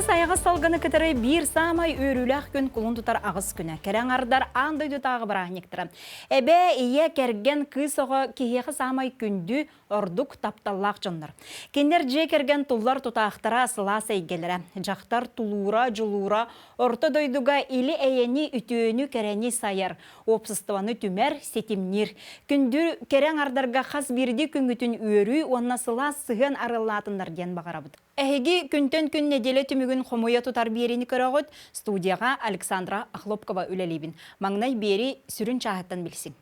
Сааскы сайаҕас салгыны кытары биир саамай үөрүүлээх күн кулун тутар аҕыс күнэ. Кэрэ аҥардар аан дойдутааҕы бырааһынньыктара. Эбээ, ийэ, кэргэн, кыыс оҕо киһиэхэ саамай күндү, ордук тапталлаах дьоннор. Кинилэр дьиэ кэргэн туллар тутаахтара, сылаас эйгэлэрэ. Дьахтар тулуура, дьулуура орто дойдуга или-эйэни, үтүөнү, кэрэни сайар, уопсастыбаны түмэр, ситимниир. Күндү кэрэ аҥардарга хас биирдии күҥҥүтүн үөрүү уонна сылаас сыһыан арыаллаатыннар диэн баҕарабыт. Эһиги күнтэн күн нэдиэлэ түмүгүн хомуйа тутар биэриини көрөҕүт. Студияҕа Александра Охлопкова үлэлиибин. Маҥнай биэри сүрүн чааһыттан билсиҥ.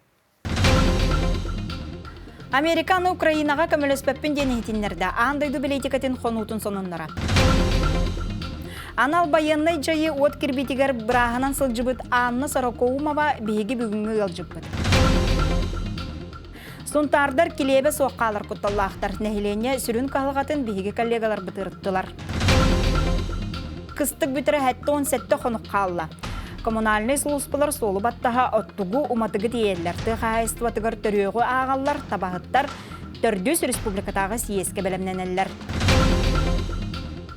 Американы Украинаҕа көмөлөспөппүн диэн иһитиннэрдэ аан дойду бэлиитикэтин хонуутун сонуннара. Анал байыаннай дьайыы уот кирбиитигэр бырааһынан сылдьыбыт Анна Сорокоумова биһиги бүгүҥҥү ыалдьыппыт. Сунтаардар килиэбэ суох хаалар кутталлаахтар. Нэһилиэнньэ сүрүн кыһалҕатын биһиги коллегаларбыт ырыттылар. Кыстык бүтэрэ 77 хонук хаалла. Коммунальнай сулууспалар суолу баттаһа оттугу уматыгы тиэйэллэр. Тыа хаһаайыстыбатыгар төрүөҕү ааҕаллар, табаһыттар төрдүс республикатааҕы сийиэскэ бэлэмнэнэллэр.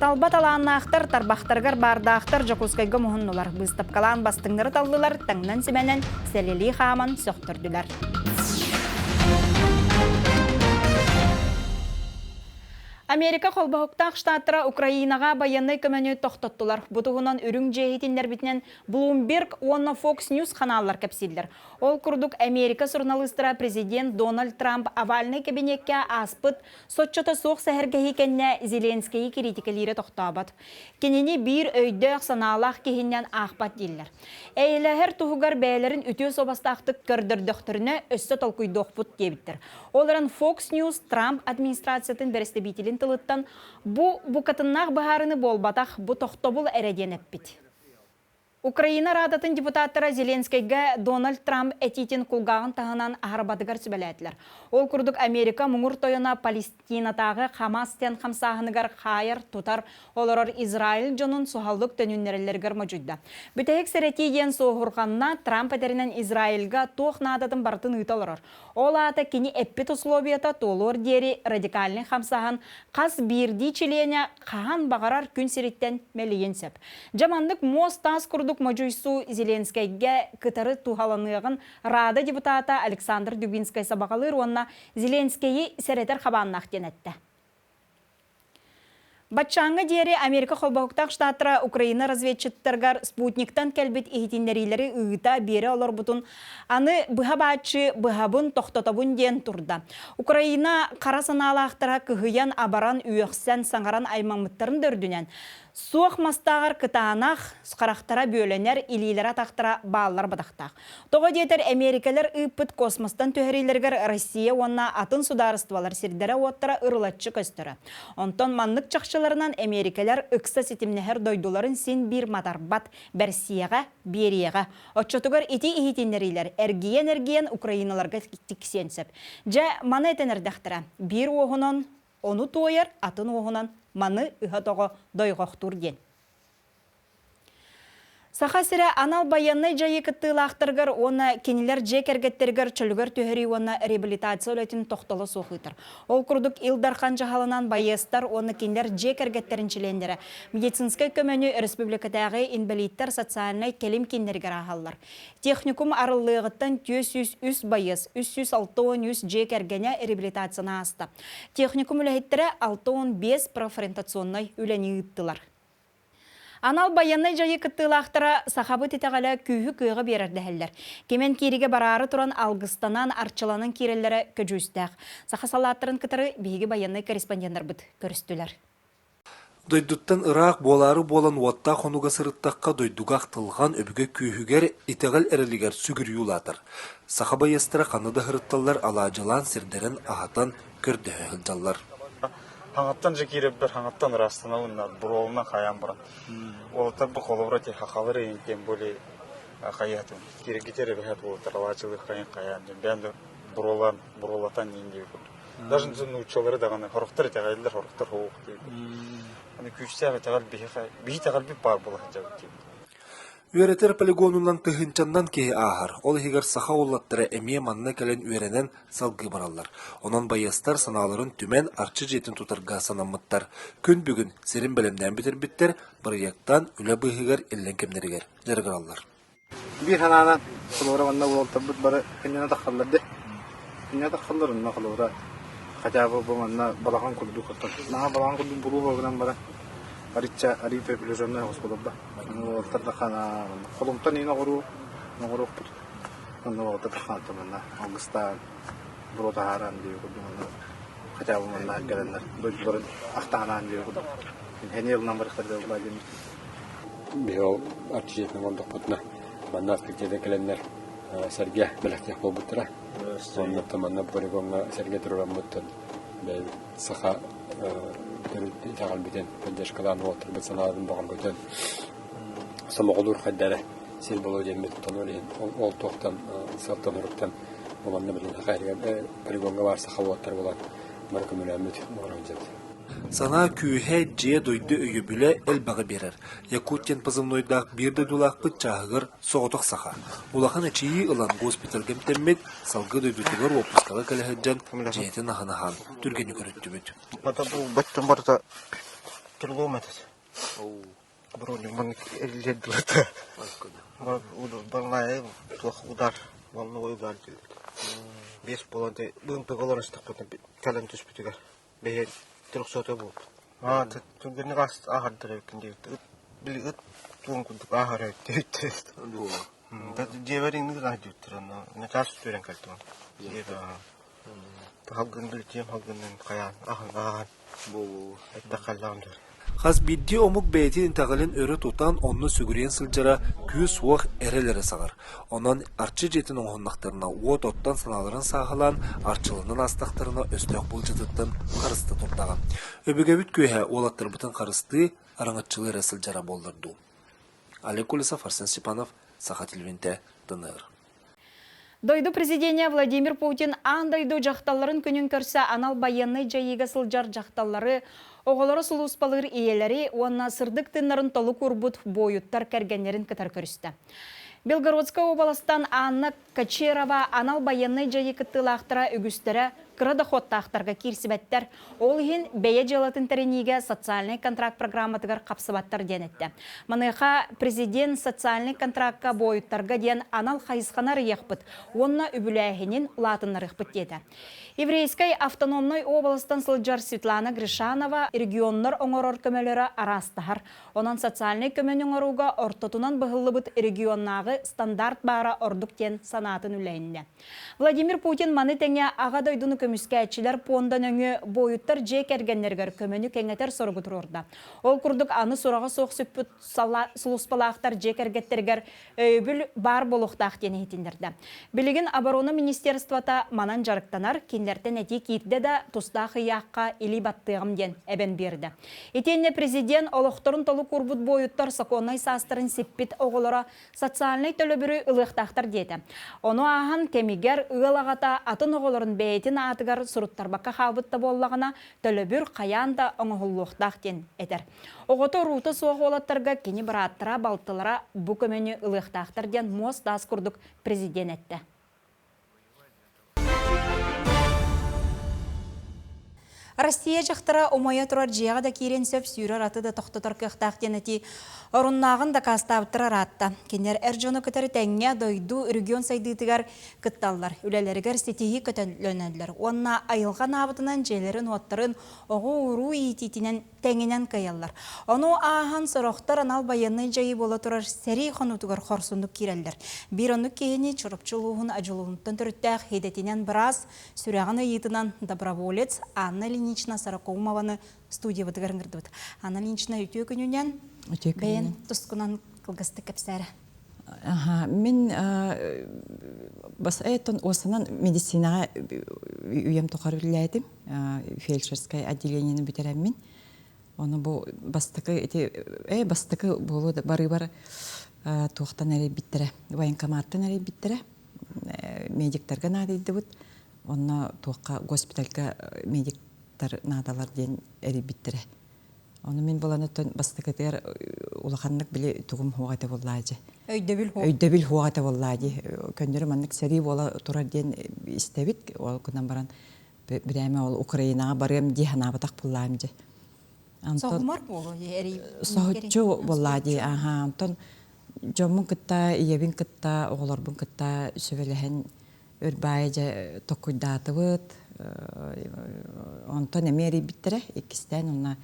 Талба талааннаахтар, тарбахтарыгар баардаахтар Дьокуускайга муһуннулар. Быыстапкалаан бастыҥнары таллылар, таҥнан-симэнэн, сэлэлии хааман сөхтөрдүлэр. Америка холбоһуктаах штаттара Украинаҕа байыаннай көмөнү тохтоттулар. Бу туһунан үрүҥ дьиэ иһитиннэрбитинэн Bloomberg уонна Fox News ханааллар кэпсииллэр. Ол курдук Америка суруналыыстара президент Дональд Трамп овальнай кэбиниэккэ ааспыт Соччото суох сэһэргэһии кэннэ Зеленскэйи кириитикэлиирэ тохтообот. Кинини биир өйдөөх-санаалаах киһиннэн аахпат дииллэр. Эйэлэһэр туһугар бэйэлэрин үтүө суобастаахтык көрдөрдөхтөрүнэ өссө толкуйдуохпут диэбиттэр. Ол эрэн Fox News Трамп администрациятын бэрэстэбиитилин тылыттан бу букатыннаах быһаарыны буолбатах, бу тохтобул эрэ диэн эппит. Украина Радатын депутаттара Зеленскэйгэ Дональд Трамп этиитин кулгааҕын таһынан аһарбатыгар сүбэлээтилэр. Ол курдук Америка муҥур тойоно Палестинатааҕы Хамас диэн хамсааһыныгар хаайар-тутар олорор Израиль дьонун суһаллык төнүннэрэллэригэр модьуйда. Бүтэһик сэрэтии диэн суоһурҕанна Трамп этэринэн Израильга туох наадатын барытын ыыта олорор. Ол аата кини эппит условията туолуор диэри радикальнай хамсааһын хас биирдии чилиэнэ хаһан баҕарар күн сириттэн мэлийиэн сөп. Дьэ маннык муос-таас курдук модьуйсуу Зеленскэйгэ кытары туһаланыаҕын Рада депутата Александр Дубинскай сабаҕалыыр уонна Зеленскэйи сэрэтэр хабааннаах диэн эттэ. Баччааҥҥа диэри Америка Холбоһуктаах Штаттара Украина разведчиктарыгар спутниктан кэлбит иһитиннэриилэри ыыта биэрэ олорбутун аны быһа бааччы быһабын тохтотобун диэн турда. Украина хара санаалаахтара кыһыйан, абаран, үөхсэн, саҥаран аймаммыттарын да үрдүнэн суох мастааҕар кытаанах, харахтара бүөлэнэр, илиилэрэ-атахтара бааллар бадахтаах. Тоҕо диэтэр, Эмиэрикэлэр ыыппыт космостан түһэриилэригэр Россия уонна атын судаарыстыбалар сирдэрэ-уоттара ырылаччы көстөрө. Онтон маннык чахчыларынан Эмиэрикэлэр ыкса ситимнэһэр дойдуларын син биир матарбат, бэрсиэҕэ, биэриэҕэ. Оччотугар ити иһитиннэриилэр эргийэн-эргийэн украиналарга тиксиэн сөп. Дьэ, маны этэн эрдэхтэрэ. Биир уоһунан ону туойар, атын уоһунан маны ыһа-тоҕо дойҕохтуур диэн. Саха сирэ анал байыаннай дьайыы кыттыылаахтарыгар уонна кинилэр дьиэ кэргэттэригэр чөлүгэр түһэрии уонна реабилитация үлэтин тохтоло суох ыытар. Ол курдук Ил Дархан дьаһалынан байыастар уонна кинилэр дьиэ кэргэттэрин чилиэннэрэ медицинскэй көмөнү республикатааҕы инбэлииттэр социальнай кэлим кииннэригэр ааһаллар. Техникум арыллыаҕыттан 403 байыас, 363 дьиэ кэргэнэ реабилитацияны ааста. Техникум үлэһиттэрэ 65 профориентационнай үлэни ыыттылар. Анал байыаннай дьайыы кыттыылаахтара сахабыт итэҕэлэ күүһү-кыаҕы биэрэр дэһэллэр. Кимэн кииригэ бараары туран алгыстанан, арчыланан киирэллэрэ көдьүүстээх. Саха салааттарын кытары биһиги байыаннай корреспонденнарбыт көрүстүлэр. Дойдуттан ыраах буолаары буолан уоттаах хонуга сырыттахха дойдуга ахтылҕан өбүгэ күүһүгэр, итэҕэл эрэлигэр сүгүрүйүү улаатар. Саха байыастара ханна да сырытталлар алаадьылаан сирдэрин аһатан, көрдөһө сылдьаллар. Хаҥаттан же киирэрбэр хаҥаттан ыраастанабын буруолунан хайаан баран. Уолаттар бу холобура ти хахалар ыйын тем более хайыһатын. Киргитер эбэһэт уолаттар алаачылы хайын хайаан дьон бэйэн да буруолан буруолатан диин диэбит курдук. Даже нууччалары даҕаны хорохтор итэҕэйэллэр хорохтор хоух диэбит. Аны күүстээх итэҕэл биһи биһи итэҕэлбит баар буола сылдьабыт диэбит. Үөрэтэр полигонунан тыһыынчаннан киһи ааһар, ол иһигэр саха уолаттара эмиэ манна кэлэн үөрэнэн салгыы бараллар. Онон байыастар санааларын түмэн Арчы дьиэтин тутарга санаммыттар. Күн бүгүн сирин бэлэмнээн бүтэрбиттэр, бырайыактаан үлэ быыһыгар иллэҥ кэмнэригэр дьарыгыраллар. Биир санаанан холобура манна уолаттарбыт бары кинини таххаллар дии. Кинини таххаллар онно холобура хотя бы бу манна балаҕан курдук оттон наһаа балаҕан курдук булуу гынан баран арычча арыы приближенная оскуоларба уолаттар да холумтан иин оҕоруу оҥоруохпут онно уолаттар таххаантан манна алгыстаан буруо таһааран диэби курдук онно хотя бы манна кэлэннэр дойдуларын ахтаанаан диэби курдук эниэ ылынан барыахтар Владимир Биһи ол артистиятын оҥордохпутуна манна артистиятын кэлэннэр сэргэ бэлэхтиэх буолбуттара. Оннуттан манна полигоҥҥа сэргэ туруораммыттан бэйэбит саха төрүт итэҕэлбитин поддержкалаан уолаттарбыт санааларын бөҕөргөтөн сомоҕолуур хайда эрэ сир буолуо диэммит тонор иһин ол туохтан сыалтан уруктан бу манна билин саха полигоҥҥа баар саха уолаттар буолан бары көмөлөөммүт оҥорон дьэбит. Санаа күүһэ, дьиэ дойду өйөбүлэ элбэҕи биэрэр. Якут диэн позывнойдаах биир дойдулаахпыт чааһыгар соҕотох саха. Улахан эчийии ылан госпитальга эмтэммит, салгыы дойдутугар уоппускаҕа кэлэ сылдьан дьиэтин аһын аһаан түргэнник өрүттүбүт. Баттан барыта турулуом этэ. Бронюман эллэрдилата. Баллай туох удар, волновой удар диэбит. Бес болон быымпык олорон истэхпитинэ кэлэн түспүтүгэр Бэйэ трехсота буолбут. Аа, түргэнник ааһардар эбиккин диэбит. Ыт, били ыт туон курдук ааһар эбит диэбиттэр. Дьиэбэр иҥник аһар диэбиттэр онно. Начаас түөрэн кэлтим. Дьиэбэр халгын билтиэм халгынын хайаан аһын ааһан этте халлаҕым дьар. Хас биирдии омук бэйэтин итэҕэлин өрө тутан, онно сүгүрүйэн сылдьара күүс-уох эрэл эрэ саҕар. Онон Арчы дьиэтин оҥоһуннахтарына уот оттон санааларын сааһылаан, арчыланан аастахтарына өстөөх былдьатыттан харыста турдаҕа. Өбүгэбит күөһэ уолаттарбытын харыстыы, араҥаччылыы эрэ сылдьара буоллар дуу. Олег Колесов, Арсен Степанов, Саха телевидениетэ, ДНР. Дойду президенэ Владимир Путин аан дойду дьахталларын күнүн көрсө анал байыаннай дьайыыга сылдьар дьахталлары, оҕолоро сулууспалыыр ийэлэри уонна сырдык тыыннарын толук уурбут буойуттар кэргэннэрин кытары көрүстэ. Белгородскай уобаластан Анна Кочерова анал байыаннай дьайыы кыттыылаахтара үгүстэрэ кыра дохуоттаахтарга киирсибэттэр. Ол иһин бэйэ дьыалатын тэриниигэ социальнай контракт программатыгар хапсыбаттар диэн эттэ. Маныаха президент социальнай контракка буойуттарга диэн анал хайысханы арыйыахпыт уонна үбүлээһинин улаатыннарыахпыт диэтэ. Еврейскэй автономнай уобаластан сылдьар Светлана Гришанова регионнар оҥорор көмөлөрө араастаһар. Онон социальнай көмөнү оҥорууга ортотунан быһыллыбыт регионнааҕы стандарт баара ордук диэн санаатын үллэһиннэ. Владимир Путин маны тэҥэ Аҕа дойдуну көмүскээччилэр пуонда нөҥүө буойуттар дьиэ кэргэннэригэр көмөнү кэҥэтэр соругу туруорда. Ол курдук аны сураҕа суох сүппүт сулууспалаахтар дьиэ кэргэттэригэр өйөбүл баар буолуохтаах диэн иһитиннэрдэ. Билигин Оборона министерствота манан дьарыктанар, кинилэртэн этии киирдэ да тустаах ыйаахха илии баттыаҕым диэн эбэн биэрдэ. Итиэннэ президент олохторун толук уурбут буойуттар сокуоннай саастарын сиппит оҕолоро социальнай төлөбүрү ылыахтаахтар диэтэ. Ону ааһан кэмигэр ыал аҕата атын оҕолорун бэйэтин аатыгар суруттарбакка хаалбыт да буоллаҕына, төлөбүр хайаан да оҥоһуллуохтаах диэн этэр. Оҕото уруута суох уолаттарга кини бырааттара, балтылара бу көмөнү ылыахтаахтар диэн муос-таас курдук президент эттэ. Россия дьахтара умайа турар дьиэҕэ да киирэн сөп сүүрэр аты да тохтотор кыахтаах диэн этии оруннааҕын дакаастаабыттара ыраатта. Кинилэр эр дьону кытары тэҥҥэ дойду регион сайдыытыгар кытталлар, үлэлэригэр ситиһии көтөллөнөллөр уонна айылҕа анаабытынан дьиэлэрин-уоттарын оҕо-уруу иитиитинэн тэҥинэн кыайаллар. Ону ааһан сорохтор анал байыаннай дьайыы буола турар сэрии хонуутугар хорсуннук киирэллэр. Биир оннук киһини Чурапчы улууһун Одьулуунуттан төрүттээх идэтинэн быраас, сүрэҕин ыйыытынан доброволец Анна Ильинична Сорокоумованы студиябытыгар ыҥырдыбыт. Анна Ильинична үтүө күнүнэн, Үтүө күнүнэн. бэйэн тускунан кылгастык кэпсээрэ. Аха, мин бас этон уосанан медицинаҕа үйэм тухары үлэлээтим. Фельдшерскай отделениены бүтэрэммин. Ону бу бастакы ити э бастакы буолуо барыбар туохтан эрийбиттэрэ, военкоматтан эрийбиттэрэ. Медиктарга наадыйдыбыт. Онно туохха госпитальга медиктар наадалар диэн эрийбиттэрэ. Ону мин булан оттон бастакытыгар улаханнык били тугум хуоҕа этэ буоллаа дьэ. Өйдөбүл хуоҕа. Өйдөбүл хуоҕа этэ буоллаа дии. Көннөрү маннык сэрии буола турар диэн истэбит. Ол гынан баран бирээмэ ол Украинаҕа барыам дии санаабатах буоллаам дьэ. Соһумар буолуо эрий. Соһуччу буоллаа дии. Аха, онтон дьоммун кытта, ийэбин кытта, оҕолорбун кытта сүбэлэһэн өр баайы дьэ токкуйдаатыбыт. Онтон эмиэ эрийбиттэрэ. Иккистээн онно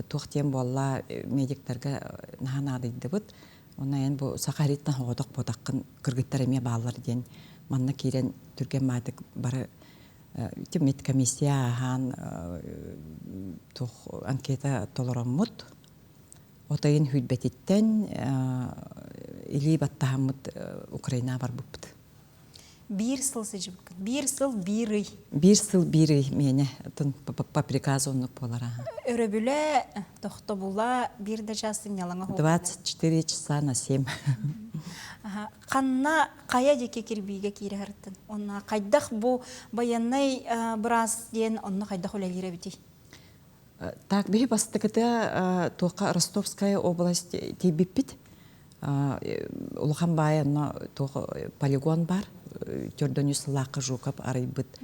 туох диэн буолла медиктарга наһаа наадыйдыбыт. Онно эн бу саха эриттэн оҕотох буотаххын кыргыттар эмиэ бааллар диэн манна киирэн түргэн баатык бары медкомиссия ааһан туох анкета толороммут. Отайын хүлбэтиттэн илии баттаһаммыт Украинаҕа барбыппыт. Биир сыл сылдьыбыккыт. Биир сыл биир ый. Биир сыл биир ый миэнэ по приказу оннук буолар аха. Өрөбүлэ, тохтобула биир да чаас сынньалаҥа 24 часа на 7. Ханна хайа диэки кирбиигэ киирэ сырыттын? Онно хайдах бу байыаннай быраас диэн онно хайдах үлэлиир эбитий? Так, биһи бастакыта туохха Ростовская область тиийбиппит. Улахан баай онно туох полигон бар. Төрдөнү сыллаахха Жуков арыйбыт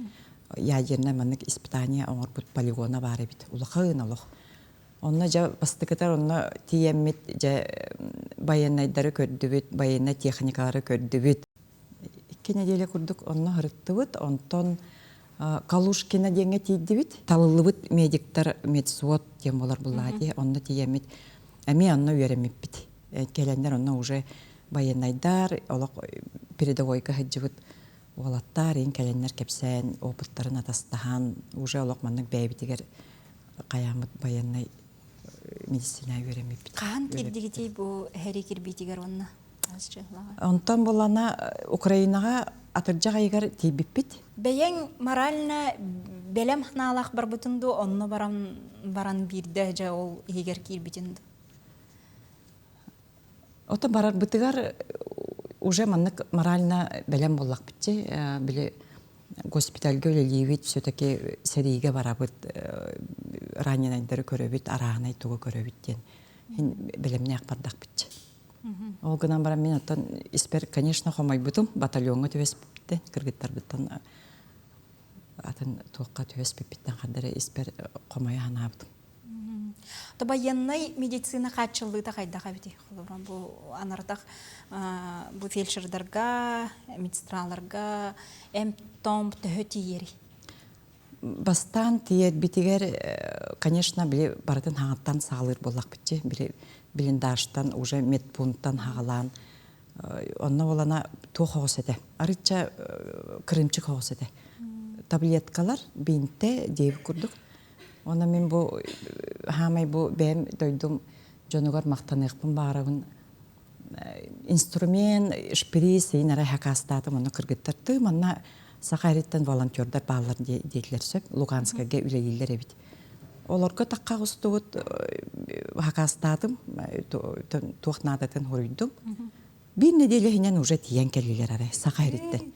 ядернай маннык испытание оҥорбут полигона баар эбит. Улахан олох. Онно дьэ бастакытар онно тиийэммит дьэ байыаннайдары көрдүбүт, байыаннай техникалары көрдүбүт. Икки нэдиэлэ курдук онно сырыттыбыт. Онтон Калушкина диэҥҥэ тиийдибит. Талыллыбыт медиктар медсуот диэн буолар буллаҕа дии. Онно тиийэммит эмиэ онно үөрэммиппит. Кэлэннэр онно уже байыаннайдар, олох передовойга сылдьыбыт уолаттар иин кэлэннэр кэпсээн, опыттарын атастаһан, уже олох маннык бэйэбитигэр хайааммыт байыаннай медицина үөрэммиппит. Хаһан киирдигитий бу эһэри кирбиитигэр уонна? Онтон булана Украинаҕа атырдьах айыгар тиийбиппит. Бэйэҥ морально бэлэм ханаалаах барбытын дуу, онно баран баран биирдэ дьэ ол иһигэр киирбитин дуу? Ото барарбытыгар уже маннык морально бэлэм буоллахпытчы. Били госпитальга үлэлиибит, все-таки сэриигэ барабыт, раненайдары көрөбүт, арааһынай тугу көрөбүт диэн бэлэмнээх бардахпытчы. Ол гынан баран мин оттон испэр, конечно, хомойбутум, батальоҥҥа түбэспиттэн, кыргыттарбыттан атын туохха түбэспиппиттэн хардары испэр хомойо санаабытым. То байыаннай медицина хааччыллыыта хайдах эбитий? Холобура, бу анаратах бу фельдшердарга, медсестраларга эмп-том төһө тиийэрий? Бастаан тиийэрбитигэр, конечно, били барытын хаҥаттан саҕалыыр буоллахпытчы. Били блиндажтан, уже медпунктан хаҕалаан онно буолана туох оҕус этэ. Арычча кырыымчык оҕус этэ. Таблеткалар, бинтэ диэбит курдук. Онно мин бу хаамай бу бэйэм дойдум дьонугар махтаныахпын баҕарабын инструмент, шприц иин арай хакаастаатым, онно кыргыттар тыы манна Саха эриттэн волонтердар бааллар диэтилэр сөп, Луганскайга үлэлииллэр эбит. Олорго тахха устубут хакаастаатым, туох наадатын хоруйдум. Биир нэдиэлэ иһинэн уже тиийэн кэллилэр арай Саха эриттэн.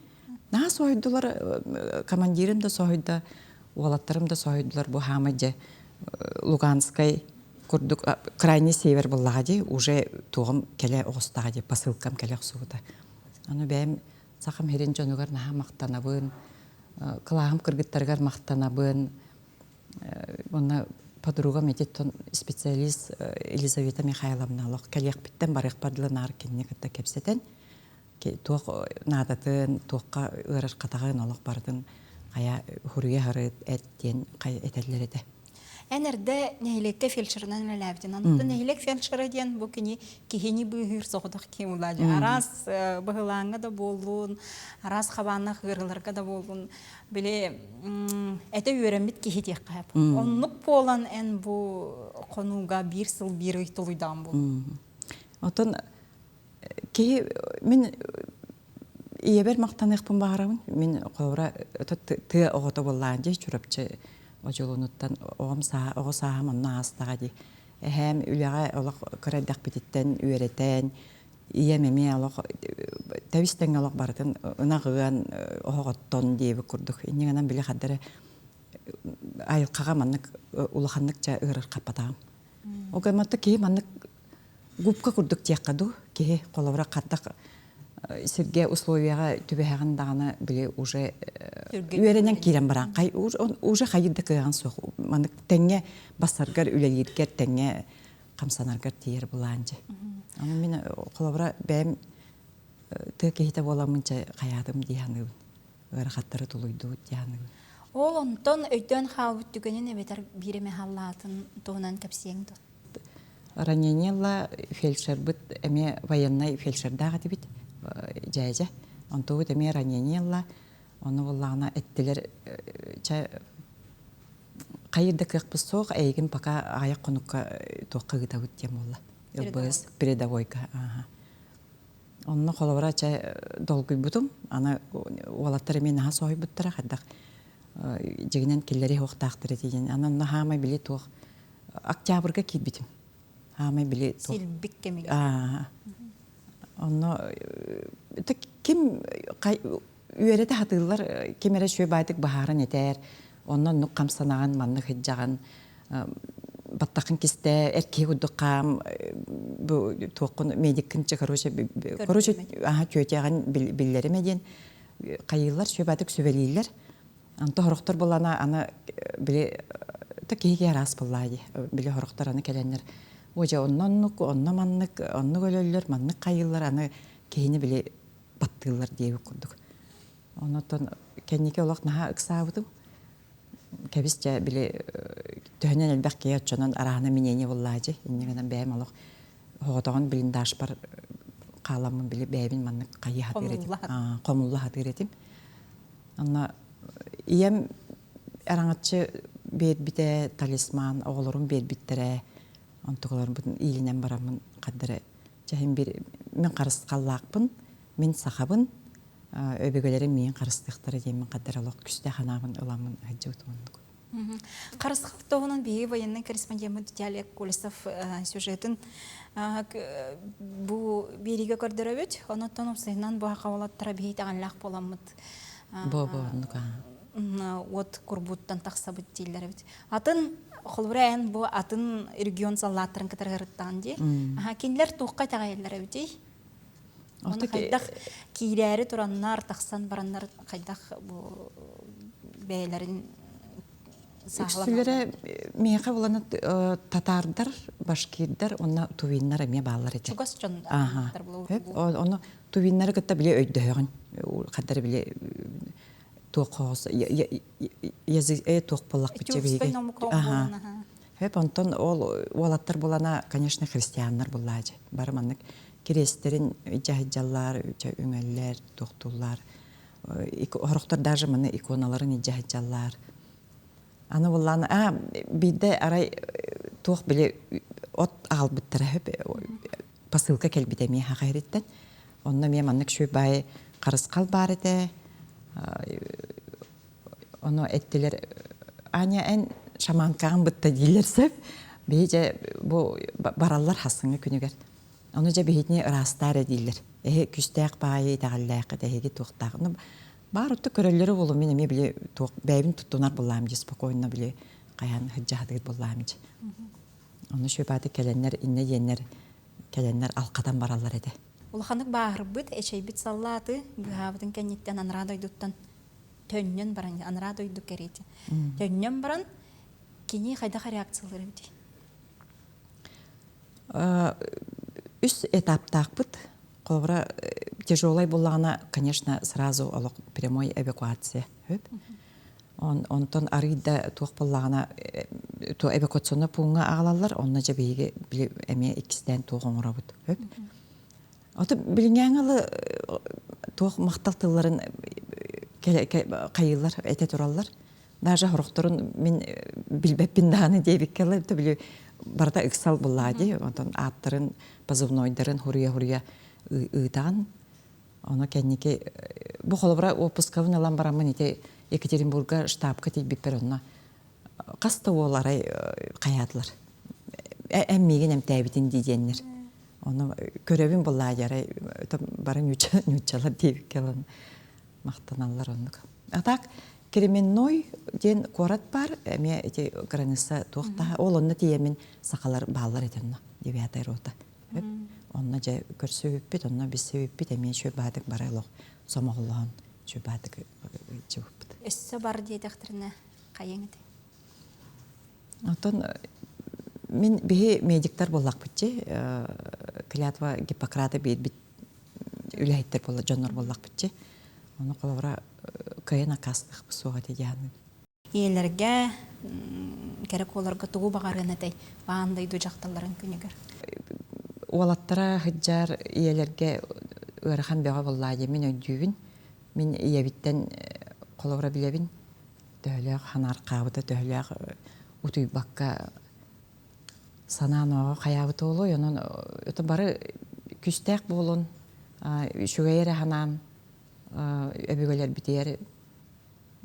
Наһаа соһуйдулар, командирым да соһуйда, уолаттарым да соһуйдулар бу хаамай дьэ Луганскай курдук крайний север буоллаҕа дии уже туоҕум кэлэ оҕустаҕа дии посылкам кэлэ охсубута аны бэйэм сахам сирин дьонугар наһаа махтанабын кылааһым кыргыттарыгар махтанабын уонна подругам ититтон специалист Елизавета Михайловна олох кэлиэхпиттэн барыахпар дылы наар кинини кытта кэпсэтэн туох наадатын, туохха ыарырҕатаҕын олох барытын хайа хуруйа харыт эт диэн этэллэр этэ. Эн эрдэ нэһилиэккэ фельдшерынан үлэлээбитин. Онтон нэһилиэк фельдшера диэн бу кини киһини быыһыыр соҕотох киһи улаадьы. Араас быһылааҥҥа да буоллун, араас хабааннаах ыарыыларга да буоллун, били этэ үөрэммит киһи диэххэ сөп. Оннук буолан эн бу хонууга биир сыл биир ый тулуйдаҕым буолуо. Отон Киһи мин ийэбэр махтаныахпын баҕарабын. Мин холобура тыа оҕото буоллаҕын дии Чурапчы Одьулуунуттан оҕом сааһа оҕо сааһым онно аастаҕа дии. Эһээм үлэҕэ олох кыра эрдэхпититтэн үөрэтэн, ийэм эмиэ олох тэбис тэҥҥэ олох барытын ынах ыан, оһох оттон диэбит курдук. Инньэ гынан били хардары айылҕаҕа маннык улаханнык ча ыарырҕаппатаҕым. Ол киһи маннык губка курдук диэххэ дуу, киһи холобура хаттах сиргэ условияҕа түбэһэҕин даҕаны били уже үөрэнэн киирэн баран уже хайыр да кыаҕын суох маннык тэҥҥэ бассаргар үлэлииргэр тэҥҥэ хамсанаргар тиийэр булаан дьэ. Аны мин холобура бэйэм тыа киһитэ буоламмын чэ хайаатым дии саныыбын. Ыарахаттары тулуйдубут дии саныыбын. Ол онтон өйдөөн хаалбыт түгэнин эбэтэр биир эмэ халлаатын туһунан кэпсиэҥ дуо? Ранение фельдшербыт эмиэ военнай фельдшердаах этибит дьээдьэ. Онтубут эмиэ ранение ылла. Ону буллаҕына эттилэр чэ хайыр да кыахпыт суох, эйигин пока аҕыйах хонукка туохха ыытабыт диэн буолла. ЛБС передовойга. Онно холобура чэ долгуйбутум. Аны уолаттар эмиэ наһаа соһуйбуттара хайдах дьигинэн киллэри уохтаахтар этиин. Аны онно хаамай били туох октябрьга киирбитим. Хаамай били Силбик кэмигэр. Онно ким үөрэтэ сатыыллар, ким эрэ үчүгэй баайдык баһааран этээр, онно оннук хамсанаҕын, маннык сылдьаҕын, баттаххын кистээ, эр киһи курдук хаам, бу туоххун медиккин чэ короче короче аха тетяҕын биллэримэ диэн хайыыллар, үчүгэй баайдык сүбэлииллэр. Онто хорохтор булана аны били та киһи киһи араас буоллаа дии. Били хорохтор аны кэлэннэр о дьэ онно оннук, онно маннык, оннук өлөллөр, маннык хайыыллар, аны киһини били баттыыллар диэбит курдук. Онотон кэнники олох наһаа ыксаабытым. Кэбис дьэ били төһөнөн элбэх киһи оччонон арааһына мнение буллаа дьи. Инньэ гынан бэйэм олох оҕотоҕун блиндажпар хааламмын били бэйэбин маннык хайыы сатыыр этим. Хомулла сатыыр этим. Онно ийэм араҥаччы биэрбитэ, талисман оҕолорум биэрбиттэрэ. Онтукаларбын иилинэн бараммын хардары чэһин бир мин харысхаллаахпын, мин сахабын, өбүгэлэрим миин харыстыахтара диэммин хардары олох күстээх анаабын ыламмын сылдьыбыт оннук. Харысхал туһунан биһиги военный корреспондеммыт Виталий Колесов сюжетын бу биэриигэ көрдөрөбүт. Онуттан уопсайынан бу хахабалаттара биһи итэҕэллээх буоламмыт Бу бу оннук уот курбуттан тахсабыт дииллэр эбит. Атын холобура эн бу атын регион саллааттарын кытары ырыттаҕын дии. Кинилэр туохха итэҕэйэллэр эбитий? Ону хайдах киирээри тураннар, тахсан бараннар хайдах бу бэйэлэрин Үксүлэрэ миэхэ буланы татаардар, башкирдар уонна тувиннар эмиэ бааллар этэ. Чугас дьон Ону тувиннары кытта били өйдөһөҕүн. Хаддар били туох хоос язык туох буоллахпыт биһиги. Хөп онтон ол уолаттар булана, конечно, христианнар буллаажы. Бары маннык кириэстэрин дьаһыдьаллар, үҥэллэр, туохтууллар. Хорохтор даже маны иконаларын дьаһыдьаллар. Аны буллаан, а биирдэ арай туох били от аҕалбыттара хөп посылка кэлбитэ эмиэ хаха ириттэн. Онно эмиэ маннык шүй баай харысхал баар этэ. Ону эттилэр, Аня, эн шаманкаҕын бытта дииллэр сөп. Биһи дьэ бу бараллар хассыҥҥы күнүгэр. Ону дьэ биһитини ыраастаар дииллэр. Эһи күстээх баайы итэҕэллээххит, эһиги туохтаах. Ну, баар отто көрөллөрө буолу мин эмиэ били туох бэйэбин туттунар буллаам дьи спокойно били хайаан сыдьаһатыгыт буллаам дьи. Ону шөпааты кэлэннэр иннэ диэннэр кэлэннэр алхатан бараллар этэ. Улаханнык бааһырбыт, эчэйбит саллааты быыһаабытын кэнниттэн анараа дойдуттан төннөн баран, анараа дойду кэриэтэ. Төннөн баран кини хайдах реакциялар эбитий? Үс этаптаахпыт. Холобура, тяжелай буллаҕына, конечно, сразу олох прямой эвакуация. Онтон арыый да туох буоллаҕына эвакуационнай пууҥҥа аҕалаллар, онно дьэ биһиги эмиэ иккистээн туох оҥоробут. Ото билиҥҥээҥи ылы туох махтал тылларын хайыылар этэ тураллар. Даже хорохторун мин билбэппин даҕаны диэбиккэ ылы били барыта ыксал буллаа дии. Онтон ааттарын, позывнойдарын хуруйа-хуруйа ыытаҕын. Ону кэнники бу холобура уоппускабын ылан бараммын ити Екатеринбурга штабка тиийбиппэр онно хас да уол арай хайаатылар. Эн миигин эмтээбитин дии диэннэр. Ону көрөбүн буллаа арай бары ньууччалар диэбиккэ ылан махтаналлар оннук. А так. Кременной диэн куорат баар, эмиэ ити граница туох таһа, ол онно тиийэммин сахалар бааллар этэ онно, девятая рота. Онно дьэ көрсүбүппүт, онно билсибиппит эмиэ үчүгэй баатык бары олох сомоҕолоһон үчүгэй баатык ыытчыбыппыт. Өссө бар диэтэхтэринэ хайыҥ этэй? Оттон мин биһи медиктар буоллахпытчы, клятва Гиппократа биэрбит үлэһиттэр буолла дьоннор буоллахпытчы. Ону холобура кыайан аккаастыахпыт суох этэ диэханын. Ийэлэргэ кэрэ куоларга тугу баҕарыан этэй аан дойду дьахталларын күнүгэр? Уолаттара сылдьар ийэлэргэ ыарахан бөҕө буоллаа диэн мин өйдүүбүн. Мин ийэбиттэн холобура билэбин. Төһөлөөх ханаархаабыта, төһөлөөх утуйбакка санаан оҕо хайаабыта буолуой. Онон это бары күүстээх буолун, үчүгэй эрэ санаан өбүгэлэрбитигэр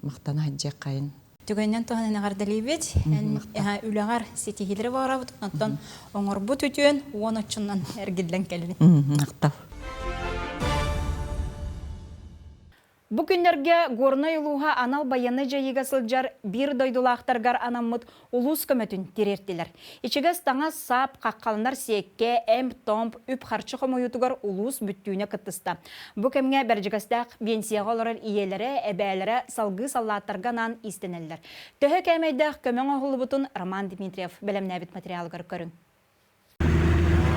махтана сылдьыаххайын. Түгэнинэн туһанан эҕэрдэлиибит. Эн үлэҕэр ситиһиилэри баҕарабыт. Оттон оҥорбут үтүөн уон оччонон эргиллэн кэллин. Махтал. Бу күннэргэ Горнай улууһа анал байыаннай дьайыыга сылдьар биир дойдулаахтаргар анаммыт улуус көмөтүн тириэртилэр. Ичигэс таҥас, саап, хаххаланар сиэккэ, эмп-томп, үп-харчы хомуйуутугар улуус бүттүүнэ кыттыста. Бу кэмҥэ Бэрдьигэстээх биэнсийэҕэ олорор ийэлэрэ, эбээлэрэ салгыы саллааттарга анаан иистэнэллэр. Төһө кээмэйдээх көмө оҥоһуллубутун Роман Дмитриев бэлэмнээбит материалыгар көрүҥ.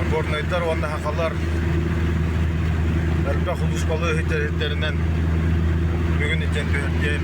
Горнайдар уонна сахалар элбэх улууспалыы иһиттэринэн бүгүн итиэн түһэрдиэн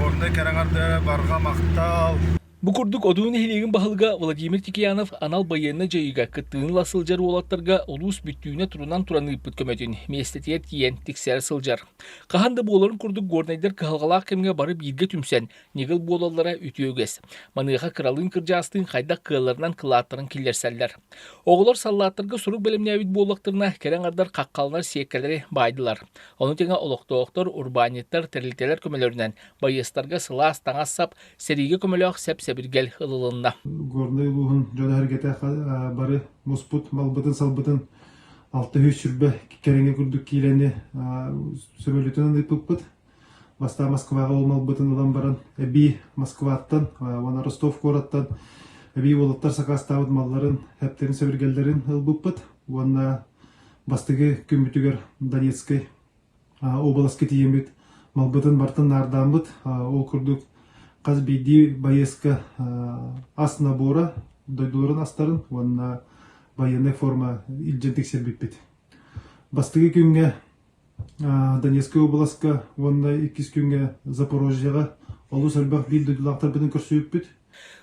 Горнай кэрэҥэрдэрэ барҕа махтал Бу курдук Одуу нэһилиэгин баһылыга Владимир Тикиянов анал байыаннай дьайыыга кыттыыны ыла сылдьар уолаттарга улуус бүттүүнэ турунан туран ыыппыт көмөтүн миэстэтигэр тиийэн тиксэрэ сылдьар. Хаһан да буоларын курдук горнайдар кыһалҕалаах кэмҥэ бары бииргэ түмсэн, ньыгыл буолаллара үтүө үгэс. Маныаха кыралыын-кырдьаастыын хайдах кыалларынан кылааттарын киллэрсэллэр. Оҕолор саллааттарга сурук бэлэмнээбит буоллахтарына, кэрэ аҥардар хаххаланар сиэккэлэри баайдылар. Ону тэҥэ олохтоохтор, урбаанньыттар, тэрилтэлэр көмөлөрүнэн байыастарга сылаас таҥас-сап, сэриигэ көмөлөөх сэп-сэбиргэл ылылынна. Горнай улууһун дьоно-сэргэтэ бары муспут малбытын-салбытын 620 кэриҥэ курдук киилэни сөмөлүөтүнэн ыыппыппыт. Бастаан Москваҕа ол малбытын ылан баран, эбии Москваттан уонна Ростов куораттан эбии уолаттар сакаастаабыт малларын, эптэрин-сэбиргэллэрин ылбыппыт уонна бастакы күммүтүгэр Донецкай уобаласка тиийэммит малбытын барытын наардааммыт. Ол курдук хас биирдии байыаска ас набора, дойдуларын астарын уонна байыаннай форма илдьэн тиксэрбиппит. Бастакы күҥҥэ Донецкай уобаласка уонна иккис күҥҥэ Запорожьеҕа олус элбэх биир дойдулаахтарбытын көрсүбүппүт.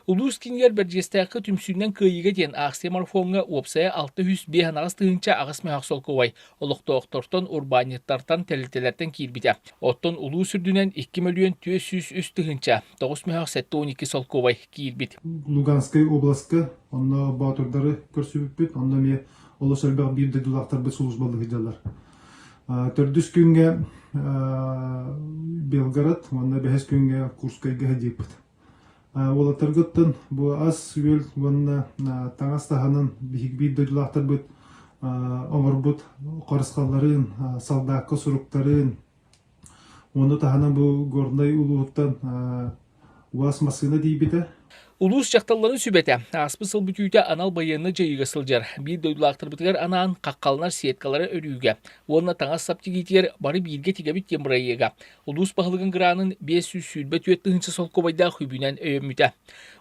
Улуус киинигэр Бэрдьигэстээххэ түмсүүнэн кыайыыга диэн аахсыйа марафоҥҥа уопсайа 605 тыһыынча аҕыс мөһөх солкуобай олохтоохтортон, урбаанньыттартан, тэрилтэлэртэн киирбитэ. Оттон улуус үрдүнэн 2 мөлүйүөн 403 тыһыынча 9 мөһөх 72 солкуобай киирбит. Луганскай областка онно боотурдары көрсүбүппүт. Онно эмиэ олус элбэх биир дойдулаахтарбыт сулууспалыы сылдьаллар. Төрдүс күҥҥэ Белгород уонна бэһис күҥҥэ Курскайга сылдьыппыт. Уолаттаргыттан бу ас-үөл уонна таҥас таһынан биһиги биир дойдулаахтарбыт оҥорбут харысхалларын, солдакка суруктарын, Ону таһынан бу Горнай улууһуттан УАЗ массыына тиийбитэ. Улуус дьахталларын сүбэтэ ааспыт сыл бүтүүтэ анал байыаннай дьайыыга сылдьар биир дойдулаахтарбытыгар анаан хаххаланар сеткалары өрүүгэ уонна таҥас-сап тигиитигэр бары бииргэ тигэбит диэн бырайыага улуус баһылыгын гранын 524 тыһыынча солкуобайдаах үбүнэн өйөммүтэ.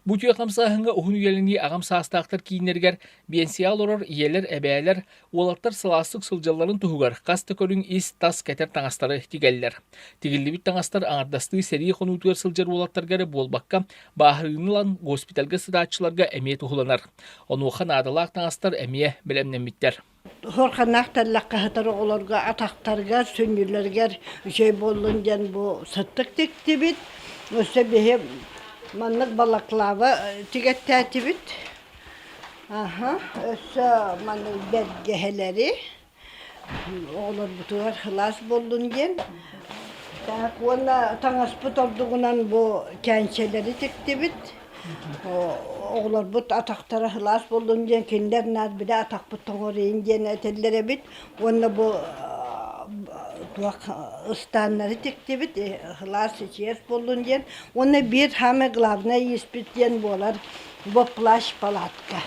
Бу үтүө хамсааһыҥҥа уһун үйэлэнии аҕам саастаахтар кииннэригэр биэнсийэ олорор ийэлэр, эбээлэр, Уолаттар сылаастык сылдьалларын туһугар хас да көрүҥ ис-тас кэтэр таҥастары тигэллэр. Тигиллибит таҥастар аҥардастыы сэрии хонуутугар сылдьар уолаттарга эрэ буолбакка, бааһырыыны ылан госпитальга сытааччыларга эмиэ туһуланар. Онуоха наадалаах таҥастар эмиэ бэлэмнэммиттэр. Хорханнаах тэллэххэ сытар оҕолорго атахтарыгар, сүнньүлэригэр үчүгэй буоллун диэн бу сыттык тиктибит. Өссө биһи маннык балаклава тигэттээтибит. Аһа, өссө маннык бэргэһэлэри оҕолорбутугар сылаас буоллун диэн. Так уонна таҥаспыт ордугунан бу кээнчэлэри тиктибит. Оҕолорбут атахтара сылаас буоллун диэн кинилэр наар били атахпыт тоҥоруйун диэн этэллэр эбит. Уонна бу. Туох ыстааннары тиктибит, сылаас ичигэс буоллун диэн. Уонна биир самый главное ииспит диэн буолар бу плащ-палатка.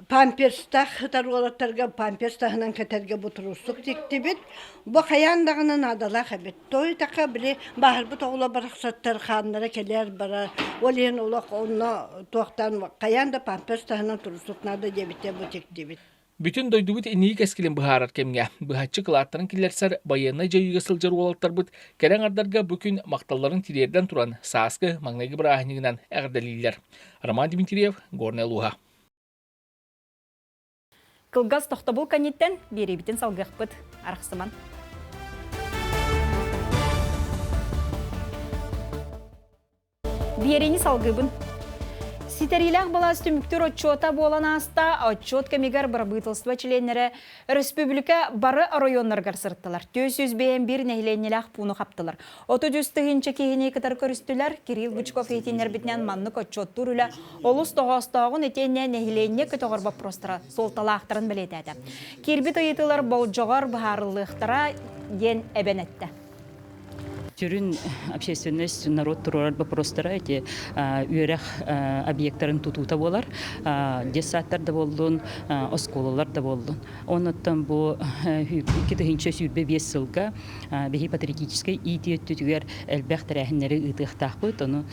Памперстаах сытар уолаттарга памперс таһынан кэтэргэ бу туруусук тиктибит. Бу хайаан даҕаны наадалаах эбит. Той таха били бааһырбыт оҕолор барахсаттар хааннара кэлэр барар. Ол иһин олох онно туохтаан хайаан да памперс таһынан туруусук наада диэбиттэр бу тиктибит. Бүтүн дойдубут инники кэскилин быһаарар кэмҥэ быһаччы кылааттарын киллэрсэр байыаннай дьайыыга сылдьар уолаттарбыт кэрэ аҥардарга бу күн махталларын тириэрдэн туран сааскы маҥнайгы бырааһынньыгынан эҕэрдэлииллэр. Роман Дмитриев, Горнай улууһа. Кылгас тохтобул кэнниттэн биэриибитин салгыахпыт. Арахсыман. Биэриини салгыыбын. Ситэриилээх былаас түмүктүүр отчуота буолан ааста. Отчуот кэмигэр бырабыыталыстыба чилиэннэрэ өрөспүүбүлүкэ бары оройуоннарыгар сырыттылар. 451 нэһилиэнньэлээх пууну хаптылар. 33 тыһыынча киһини кытары көрүстүлэр. Кирилл Бычков иһитиннэрбитинэн маннык отчуоттуур үлэ олус тоҕоостооҕун итиэннэ нэһилиэнньэ көтөҕөр боппуруостара суолталаахтарын бэлиэтээтэ. Киирбит ыйытыылар болдьоҕор быһаарыллыахтара диэн эбэн эттэ. Сүрүн общественность, народ туруорар вопростара эти үөрэх объектарын тутуута буолар. Детсадтар да буоллун, оскуолалар да буоллун. Оннуттан бу 2025 сылга биһи патриотическай иитии өттүтүгэр элбэх тэрээһиннэри ыытыахтаахпыт. Ону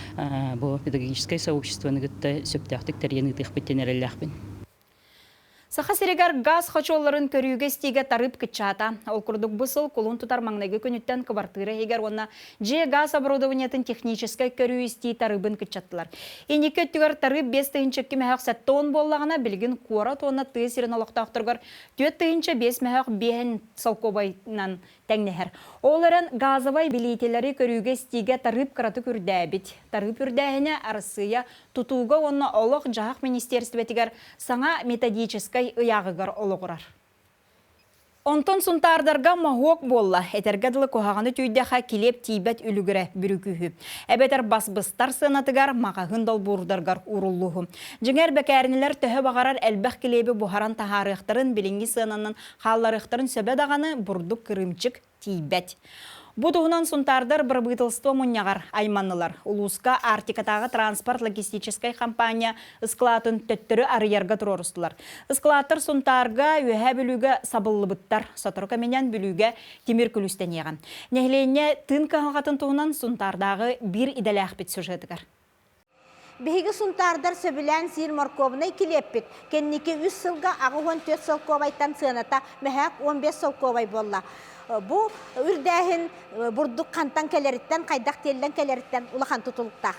бу педагогическай сообществоны кытта сөптөөхтүк тэрийэн ыытыахпыт диэн эрэллээхпин. Саха сиригэр газ хочуолларын көрүүгэ-истиигэ тарыып кыччаата. Ол курдук бу сыл кулун тутар маҥнайгы күнүттэн кыбартыыра иһигэр уонна дьиэ газ оборудованиетын техническэй көрүү-истии тарыыбын кыччаттылар. Инники өттүгэр тарыып 5 2 мөһөөх 70 буоллаҕына, билигин куорат уонна тыа сирин олохтоохторугар 4 5 мөһөөх 5 солкуобайынан тэҥнэһэр. Ол эрэн газовай билиитэлэри көрүүгэ-истиигэ тарыып кыратык үрдээбит. Тарыып үрдээһинэ Арассыыйа тутууга уонна олох-дьаһах министиэристибэтигэр саҥа методическай ыйааҕыгар олоҕурар. Онтон сунтаардарга моһуок буолла. Этэргэ дылы куһаҕаны түүйдэхэ килиэп тиийбэт үлүгүрэ бүрүкүүһү. Эбэтэр бас быстар сыанатыгар маҕаһыын долбуурдаргар ууруллууһу. Дьиҥэр бэкээринэлэр төһө баҕарар элбэх килиэби буһаран таһаарыахтарын билиҥҥи сыананан хаалларыахтарын сөбө даҕаны бурдук кырыымчык тиийбэт. Бу туһунан Сунтаардар бырабыыталыстыба мунньаҕар айманнылар. Улууска Арктикатааҕы транспорт-логистическай компания ыскылаатын төттөрү арыйарга туруорустулар. Ыскылааттар Сунтаарга, Үөһээ Бүлүүгэ сабыллыбыттар. Сотору кэминэн Бүлүүгэ тимир күлүстэниэҕэ. Нэһилиэнньэ тыын кыһалҕатын туһунан Сунтаардааҕы биир идэлээхпит сюжетыгар. Биһиги сунтаардар сөбүлээн сиир моркуобунай килиэппит кэнники үс сылга 84 солкуобайтан сыаната мөһөөк 15 солкуобай буолла. Бу үрдээһин бурдук хантан кэлэриттэн, хайдах тиэллэн кэлэриттэн улахан тутулуктаах.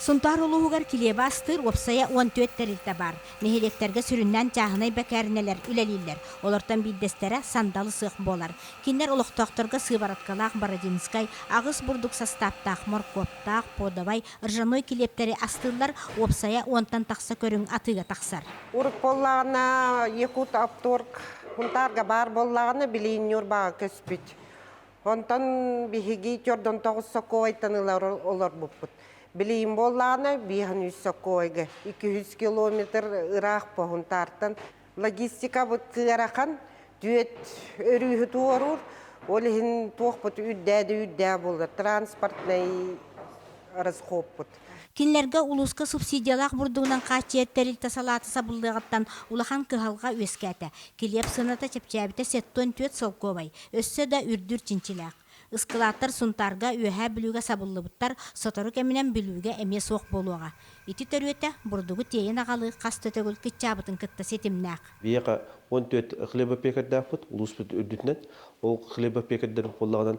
Сунтаар улууһугар килиэби астыыр уопсайа 14 тэрилтэ баар. Нэһилиэктэргэ сүрүннээн чааһынай бэкээринэлэр үлэлииллэр. Олортон биирдэстэрэ Сандалы сыах буолар. Кинилэр олохтоохторго сывороткалаах Бородинскай, аҕыс бурдук састааптаах моркуоптаах, подовай, ржаной килиэптэри астыыллар, уопсайа уонтан тахса көрүҥ атыыга тахсар. Урут буоллаҕына Якут Оптуорг Хунтаарга баар буоллаҕына билигин Ньурбаҕа көспүт. Онтон биһиги төрдөн тоҕус сокуойтан ылар олорбуппут. Билигин буоллаҕына биэһин үс сокуойга 200 километр ыраах по Хунтаартан Логистикабыт ыарахан, түөт өрүүһү туоруур, ол иһин туохпут үрдээ да үрдээ буолар, транспортнай расхоппут. Кинилэргэ улууска субсидиялаах бурдугунан хааччыйар тэрилтэ салаата сабыллыаҕыттан улахан кыһалҕа үөскээтэ. Килиэп сыаната чэпчээбитэ 74 солкуобай, өссө да үрдүүр чинчилээх. Ыскылааттар Сунтаарга, Үөһээ Бүлүүгэ сабыллыбыттар, сотору кэминэн Бүлүүгэ эмиэ суох буолуоҕа. Ити төрүөтэ бурдугу тиэйэн аҕалыы хас да төгүл кыччаабытын кытта ситимнээх. Биһиэхэ 14 хлебопекардаахпыт улууспут үрдүтүнэн. Ол хлебопекардар буоллаҕынан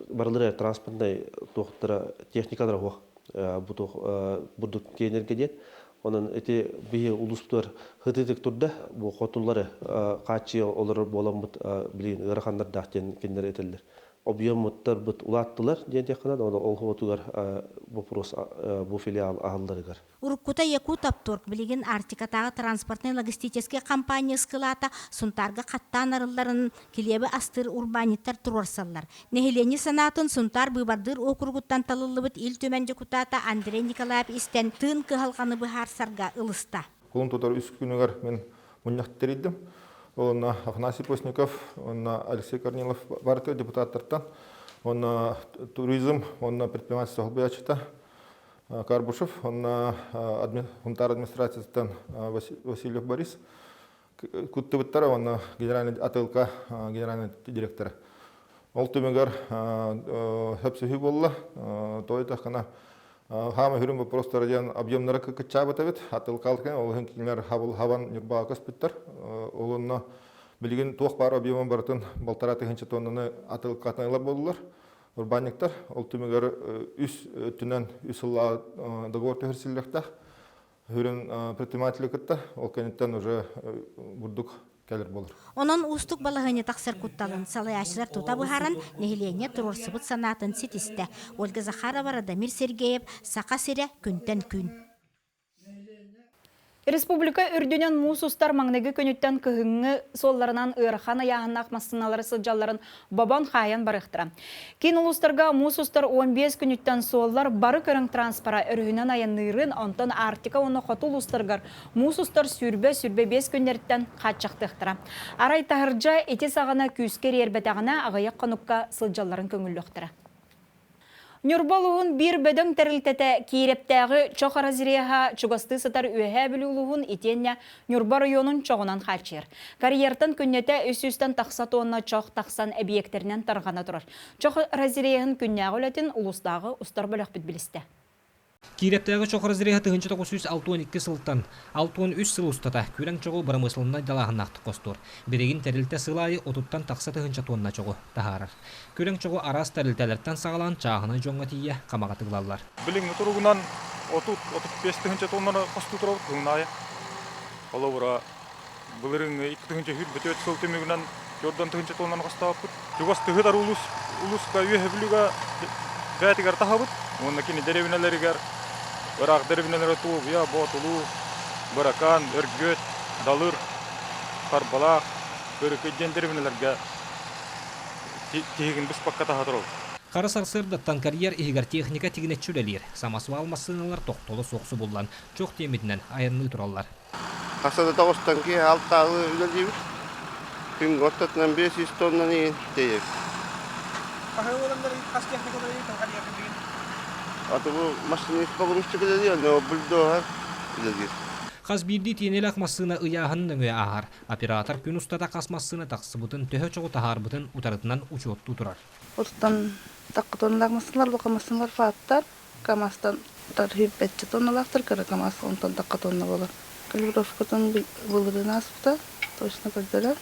барылара транспортнай туохтара техникалара суох бурдук тиэнэргэ диэн. Онон ити биһи улууспутугар хытыытык турда. Бу хотуллары хааччыйа олорор буоламмыт билигин ыараханнардаах диэн кинилэр этэллэр. Объеммуттарбыт улааттылар диэн диэххинэ, ол хоотугар вопрос бу филиал аһылларыгар. Уруккута Якутопторг, билигин Арктикатааҕы транспортнай-логистическай компания ыскылаата Сунтаарга хаттаан арылларын килиэби астыыр урбаанньыттар туруорсаллар. Нэһилиэнньэ санаатын Сунтаар быыбардыыр уокуругуттан талыллыбыт Ил Түмэн дьокутаата Андрей Николаев истэн, тыын кыһалҕаны быһаарсарга ылыста. Кулун тутар үс күнүгэр мин мунньах тэрийдим. Онно Афанасий Постников, онно Алексей Корнилов барыта депутаттартан, онно туризм, онно предпринимательство холбуйааччыта Карбушев, онно Хунтаар администрациятыттан Васильев Борис кыттыбыттара, онно генеральный АТЛК генеральный директора. Ол түмүгэр сөпсөһүү буолла. Той таххана хаама хүрүн вопростара диэн объемнара кыччаабыт эбит. Атылкалкен ол иһин кинилэр хабан Ньурбаҕа көспүттэр. Ол онно билигин туох баар объемун барытын балтараа тыһыынча тоннаны атылкатан ылар буоллулар. Урбаанньыктар ол түмүгэр үс өттүнэн үс сыллаах договор түһэрсиллиэхтээх. Хүрүн предприниматели кытта ол кэнниттэн уже бурдук кэлэр буолар. Онон уустук балаһыанньа тахсар кутталын салайааччылар тута быһааран, нэһилиэнньэ туруорсубут санаатын ситистэ. Ольга Захарова, Радомир Сергеев, Саха сирэ, күнтэн күн. Республика үрдүнэн муус устар маҥнайгы күнүттэн кыһыҥҥы суолларынан ыарахан ыйааһыннаах массыыналары сылдьалларын бобон-хаайан барыахтара. Киин улуустарга муус устар 15 күнүттэн суоллар бары көрүҥ транспора өрүһүнэн айанныырын, онтон Арктика уонна хоту улуустарыгар муус устар сүүрбэ-сүүрбэ биэс күннэриттэн хааччахтыахтара. Арай таһырдьа ити саҕана күүскэ ириэрбэтэҕинэ аҕыйах хонукка сылдьалларын көҥүллүөхтэрэ. Ньурба улууһун биир бөдөҥ тэрилтэтэ Киирэптээҕи чох разреһа чугастыы сытар Үөһээ Бүлүү улууһун итиэннэ Ньурба оройуонун чоҕунан хааччыйар. Карьертан күннэтэ үс сүүстэн тахса тонна чох тахсан эбийиэктэринэн тарҕана турар. Чох разреһын күннээҕи үлэтин улуустааҕы устар бөлөхпүт билистэ. Киирэптээҕи чох разреһа 1962 сылтан 63 сыл устата күрэҥ чоҕу бырамыысыланнай далааһыннаахтык хостуур. Билигин тэрилтэ сыл аайы отуттан тахса тыһыынча туонна чоҕу таһаарар. Күрэҥ чоҕу араас тэрилтэлэртэн саҕалаан чааһынай дьоҥҥо тиийэ хамаҕатык ылаллар. Билиҥҥи туругунан 30-35 тыһыынча тоннаны хостуу турабыт кыһын аайы. Холобура, былырыыҥҥы 2024 сыл түмүгүнэн 4 тыһыынча тоннаны хостооппут. Чугас тыһытар улус улуска Үөһэ Бүлүүгэ бээтигэр таһабыт. Уонна кини дэриэбинэлэригэр ыраах дэриэбинэлэрэ Туобуйа, Боотулуу, Быракаан, Өргүөт, Далыр, Харбалаах, Кырыкый диэн дэриэбинэлэргэ тиһигин быспакка таһа турабыт. Хара сарсыардаттан карьер иһигэр техника тигинэччи үлэлиир. Самосвал массыыналар тохтоло суох субуллан, чох тиэмитинэн айанныы тураллар. Хаса да тоҕустан киһи алтаалы үлэлиибит. Күн ортотунан 500 тоннаны иһин тиэйэбит. Хас техника үлэлиир Аты бу машинист погрузчик үлэлиир, но бульдозер үлэлиир. Хас биирдии тиэнэлээх массыына ыйааһын нөҥүө ааһар. Оператор күн устата хас массыына тахсыбытын, төһө чоҕу таһаарбытын утарытынан учуоттуу турар. Отуттан такка тонналаах массыыналар, улахан массыыналар фааттар, КАМАЗтан тарыһыйбэччэ тонналаахтар, кыра КАМАЗ онтон такка тонна буолар. Калибровкатын былырыын ааспыта, точно көрдөрөр.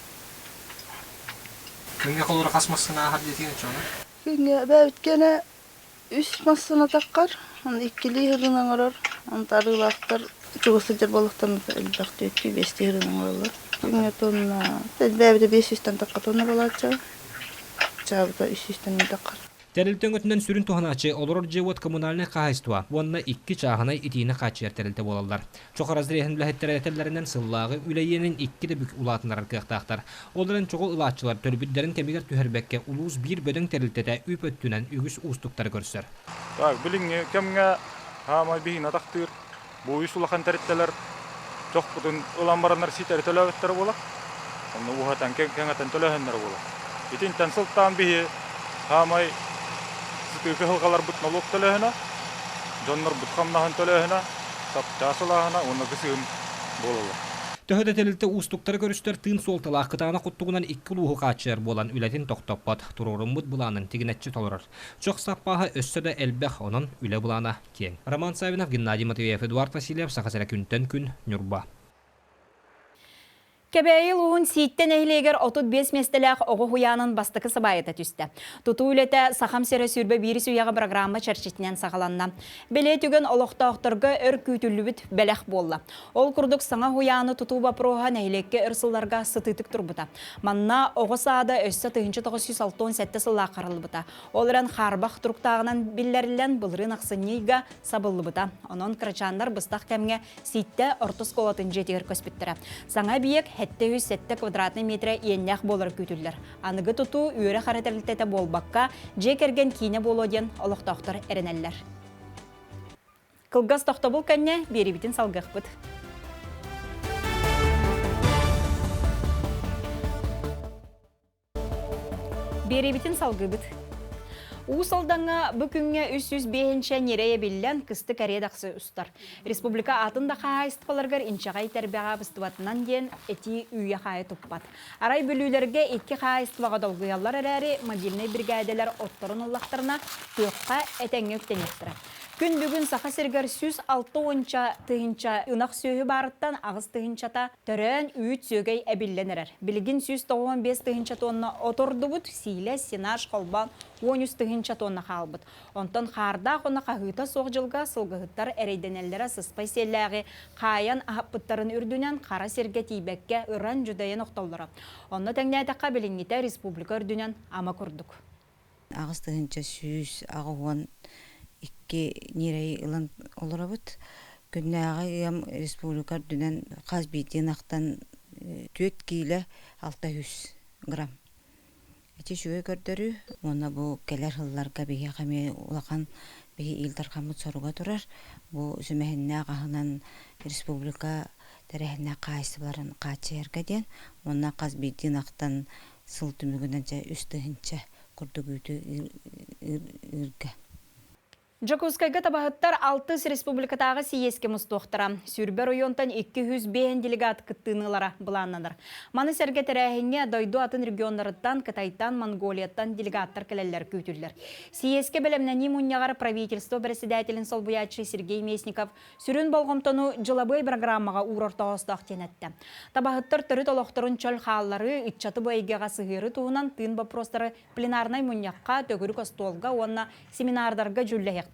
Күҥҥэ холура хас массыына ааһар диэтигин оччоҕуна? Күҥҥэ бэйэбит үс массыына таххар, оны иккилии ырын оҥорор, онто арыылаахтар чугас сылдьар буоллахтарына элбэх түөртүү биэстии ырын оҥороллор. Күҥҥэ тонна, бэйэбитэ биэс сүүстэн тахха тонна буолааччы, чаабыта үс сүүстэн таххар. Тэрилтэ өҥөтүнэн сүрүн туһанааччы олорор дьиэ-уот коммунальнай хаһаайыстыба уонна икки чааһынай итиини хааччыйар тэрилтэ буолаллар. Чох разреһын үлэһиттэрэ этэллэринэн сыллааҕы үлэ иэнин икки да бүк улаатыннарар кыахтаахтар. Ол эрэн чоҕу ылааччылар төлөбүрдэрин кэмигэр түһэрбэккэ улуус биир бөдөҥ тэрилтэтэ үп өттүнэн үгүс уустуктары көрсөр. Так, билиҥҥи кэмҥэ хаамай биһиги атахтыыр бу үс улахан тэрилтэлэр чохпутун ылан бараннар ситэри төлөөбөттөрө буолар. Онно уһатан кэҥэтэн төлөөһөннөрө буолар. Итинтэн сылтаан биһи хаамай сытыы кыһалҕаларбыт нолуок төлөөһүнэ, дьоннорбут хамнаһын төлөөһүнэ, сапчаас ылааһына уонна кысыһын буолаллар. Төһө да тэрилтэ уустуктары көрүстэр тыын суолталаах кытаанах куттугунан икки улууһу хааччыйар буолан үлэтин тохтоппот, туруоруммут былаанын тигинэччи толорор. Чох саппааһа өссө да элбэх, онон үлэ былаана киэҥ. Роман Саввинов, Геннадий Матвеев, Эдуард Васильев, Саха сирэ күнтэн күн, Ньурба. Кэбээйи улууһун Сииттэ нэһилиэгэр 35 миэстэлээх оҕо уһуйаанын бастакы сыбаайата түстэ. Тутуу үлэтэ Сахам сирэ сүүрбэ биирис үйэҕэ программа чэрчитинэн саҕаланна. Бэлиэ түгэн олохтоохторго өр күүтүллүбүт бэлэх буолла. Ол курдук саҥа уһуйааны тутуу боппуруоһа нэһилиэккэ өр сылларга сытыытык турбута. Манна оҕо саада өссө 1967 сыллаах хараллыбыта. Ол эрэн хаарбах туруктааҕынан биллэриллэн былырыын ахсынньы ыйга сабыллыбыта. Онон кырачааннар быстах кэмҥэ Сииттэ орто оскуолатын дьиэтигэр көспүттэрэ. Саҥа эбийиэк 707 квадратнай метрэ иэннээх буолара күүтүллэр. Аныгы тутуу үөрэх эрэ тэрилтэтэ буолбакка, дьиэ кэргэн киинэ буолуо диэн олохтоохтор эрэнэллэр. Кылгас тохтобул кэннэ биэриибитин салгыахпыт. Биэриибитин салгыыбыт. Уус Алдаҥҥа бу күҥҥэ 305 ньирэй эбиллэн, кыстык эриэ-дэхси устар. Республика атын да хаһаайыстыбаларыгар инчэҕэй тэрбэҕэ быстыбатынан диэн этии үүйэ-хаайа туппат. Арай бүлүүлэргэ икки хаһаайыстыбаҕа долгуйаллар эрээри, мобильнай биригээдэлэр отторун ыллахтарына, күөххэ этэҥҥэ үктэниэхтэрэ. Күн бүгүн Саха сиригэр 106 уонча тыһыынча ынах сүөһү баарыттан аҕыс тыһыынчата төрөөн үүт сүөгэй эбиллэн эрэр. Билигин 195 тыһыынча тонна от ордубут, сиилэ, сенаж холбоон 13 тыһыынча тонна хаалбыт. Онтон хаардаах уонна хаһыыта суох дьылга сылгыһыттар эрэйдэнэллэрэ сыспай сиэллээҕи хаайан аһаппыттарын үрдүнэн хара сиргэ тиийбэккэ ыран-дьүдэйэн охтоллоро. Онно тэҥнээтэххэ билиҥҥитэ республика үрдүнэн ама курдук. 8 182 ньирэйи ылан олоробут. Күннээҕи ыам республика үрдүнэн хас биирдии ынахтан түөрт киилэ 600 грамм. Ити үчүгэй көрдөрүү уонна бу кэлэр сылларга биһиэхэ эмиэ улахан биһи Ил Дархаммыт соруга турар. Бу сүмэһиннээх аһынан республика тэрээһиннээх хаһаайыстыбаларын хааччыйарга диэн уонна хас биирдии ынахтан сыл түмүгүнэн дьэ 3000 курдук үүтү ыырга. Дьокуускайга табаһыттар алтыс республикатааҕы сийиэскэ мустуохтара. Сүүрбэ оройуонтан 205 делегат кыттыыны ылара былааннанар. Маны сэргэ тэрээһиҥҥэ дойду атын регионнарыттан, Кытайтан, Монголияттан делегаттар кэлэллэр күүтүллэр. Сийиэскэ бэлэмнэнии мунньаҕар правительство председателин солбуйааччы Сергей Местников Сүрүн болҕомтону дьылабыай программаҕа уурар тоҕоостоох диэн эттэ. Табаһыттар төрүт олохторун чөл хаалларыы, ыччаты бу эйгэҕэ сыһыары туһунан тыын боппуруостары пленарнай мунньахха, төгүрүк остуолга уонна семинардарга дьүүллэһиэхтэрэ.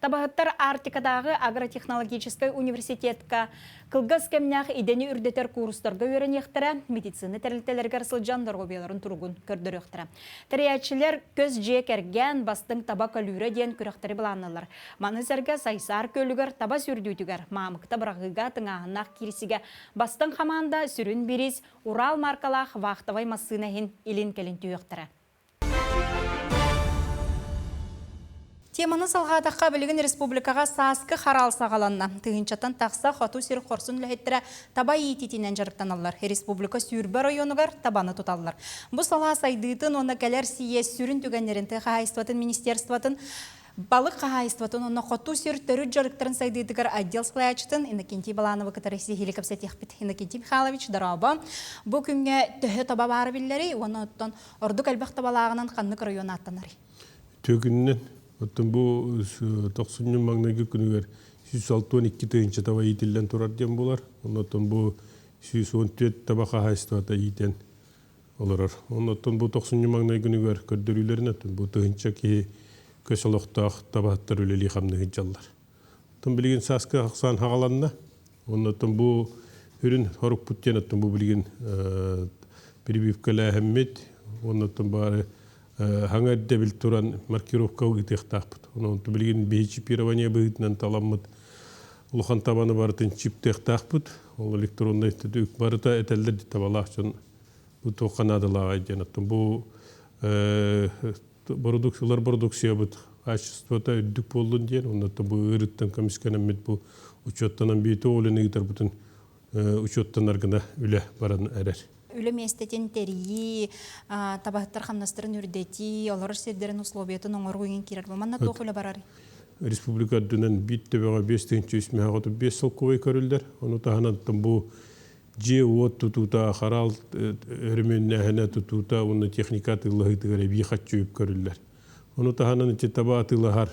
Табаһыттар Арктикатааҕы агротехнологическай университетка кылгас кэмнээх идэни үрдэтэр куурустарга үөрэниэхтэрэ, медицина тэрилтэлэригэр сылдьан доруобуйаларын туругун көрдөрүөхтэрэ. Тэрийээччилэр көс дьиэ кэргэн, бастыҥ таба көлүүрэ диэн күрэхтэри былаанналлар. Маны сэргэ Сайсаар күөлүгэр таба сүүрдүүтүгэр маамыкта быраҕыыга тыҥааһыннаах киирсигэ бастыҥ хамаанда сүрүн бириис Урал маркалаах вахтовай массыына иһин илин-кэлин түһүөхтэрэ. Теманы салҕаатахха, билигин республикаҕа сааскы хараал саҕаланна. Тыһыынчаттан тахса хоту сир хорсун үлэһиттэрэ таба иитиитинэн дьарыктаналлар. Республика сүүрбэ оройуонугар табаны туталлар. Бу салаа сайдыытын уонна кэлэр сийиэс сүрүн түгэннэрин тыа хаһаайыстыбатын министерствотын балык хаһаайыстыбатын уонна хоту сир төрүт дьарыктарын сайдыытыгар отдел салайааччытын Иннокентий Балановы кытары сиһилии кэпсэтиэхпит. Иннокентий Михайлович, дорообо. Бу күҥҥэ төһө таба баара биллэрий уонна оттон ордук элбэх табалааҕынан ханнык оройуон ааттанарый? Түөкүнүнэн, оттон бу тохсунньу маҥнайгы күнүгэр 162 тыһыынча таба иитиллэн турар диэн буолар. Оннуттан бу 114 таба хаһаайыстыбата иитэн олорор. Оннуттан бу тохсунньу маҥнай күнүгэр көрдөрүүлэрин оттон бу тыһыынча киһи көс олохтоох табаһыттар үлэлии хамныы сылдьаллар. Оттон билигин сааскы ахсаан хаҕаланна. Оннуттан бу үрүн хорукпут диэн оттон бу билигин прививкалээһиммит, оннуттан баары хаҥа ирдэбил туран маркировка ыытыахтаахпыт. Онон билигин биһи чипирование быһыытынан таламмыт улахан табаны барытын чиптыахтаахпыт. Ол электроннай барыта этэллэр табалаах дьон бу туохха наадалааҕай диэн. Оттон бу продукциялар продукциябыт качествота үрдүк буоллун диэн, оннуттан бу ыарыттан көмүскэнэммит бу учуоттанан биитэ үлэни ыытарбытын учуоттанар гына үлэ баран эрэр. Үлэ миэстэтин тэрийии, табаһыттар хамнастарын үрдэтии, олорор сирдэрин условиятын оҥоруу иҥин киирэр. Манна туох үлэ барарый? Республика үрдүнэн биир төбөҕө 5335 солкуобай көрүллэр. Ону таһынан бу дьиэ-уот тутуута, хараал өрөмүөннээһинэ тутуута уонна техника атыылаһыытыгар эбии харчы үп көрүллэр. Ону таһынан ити таба атыылаһар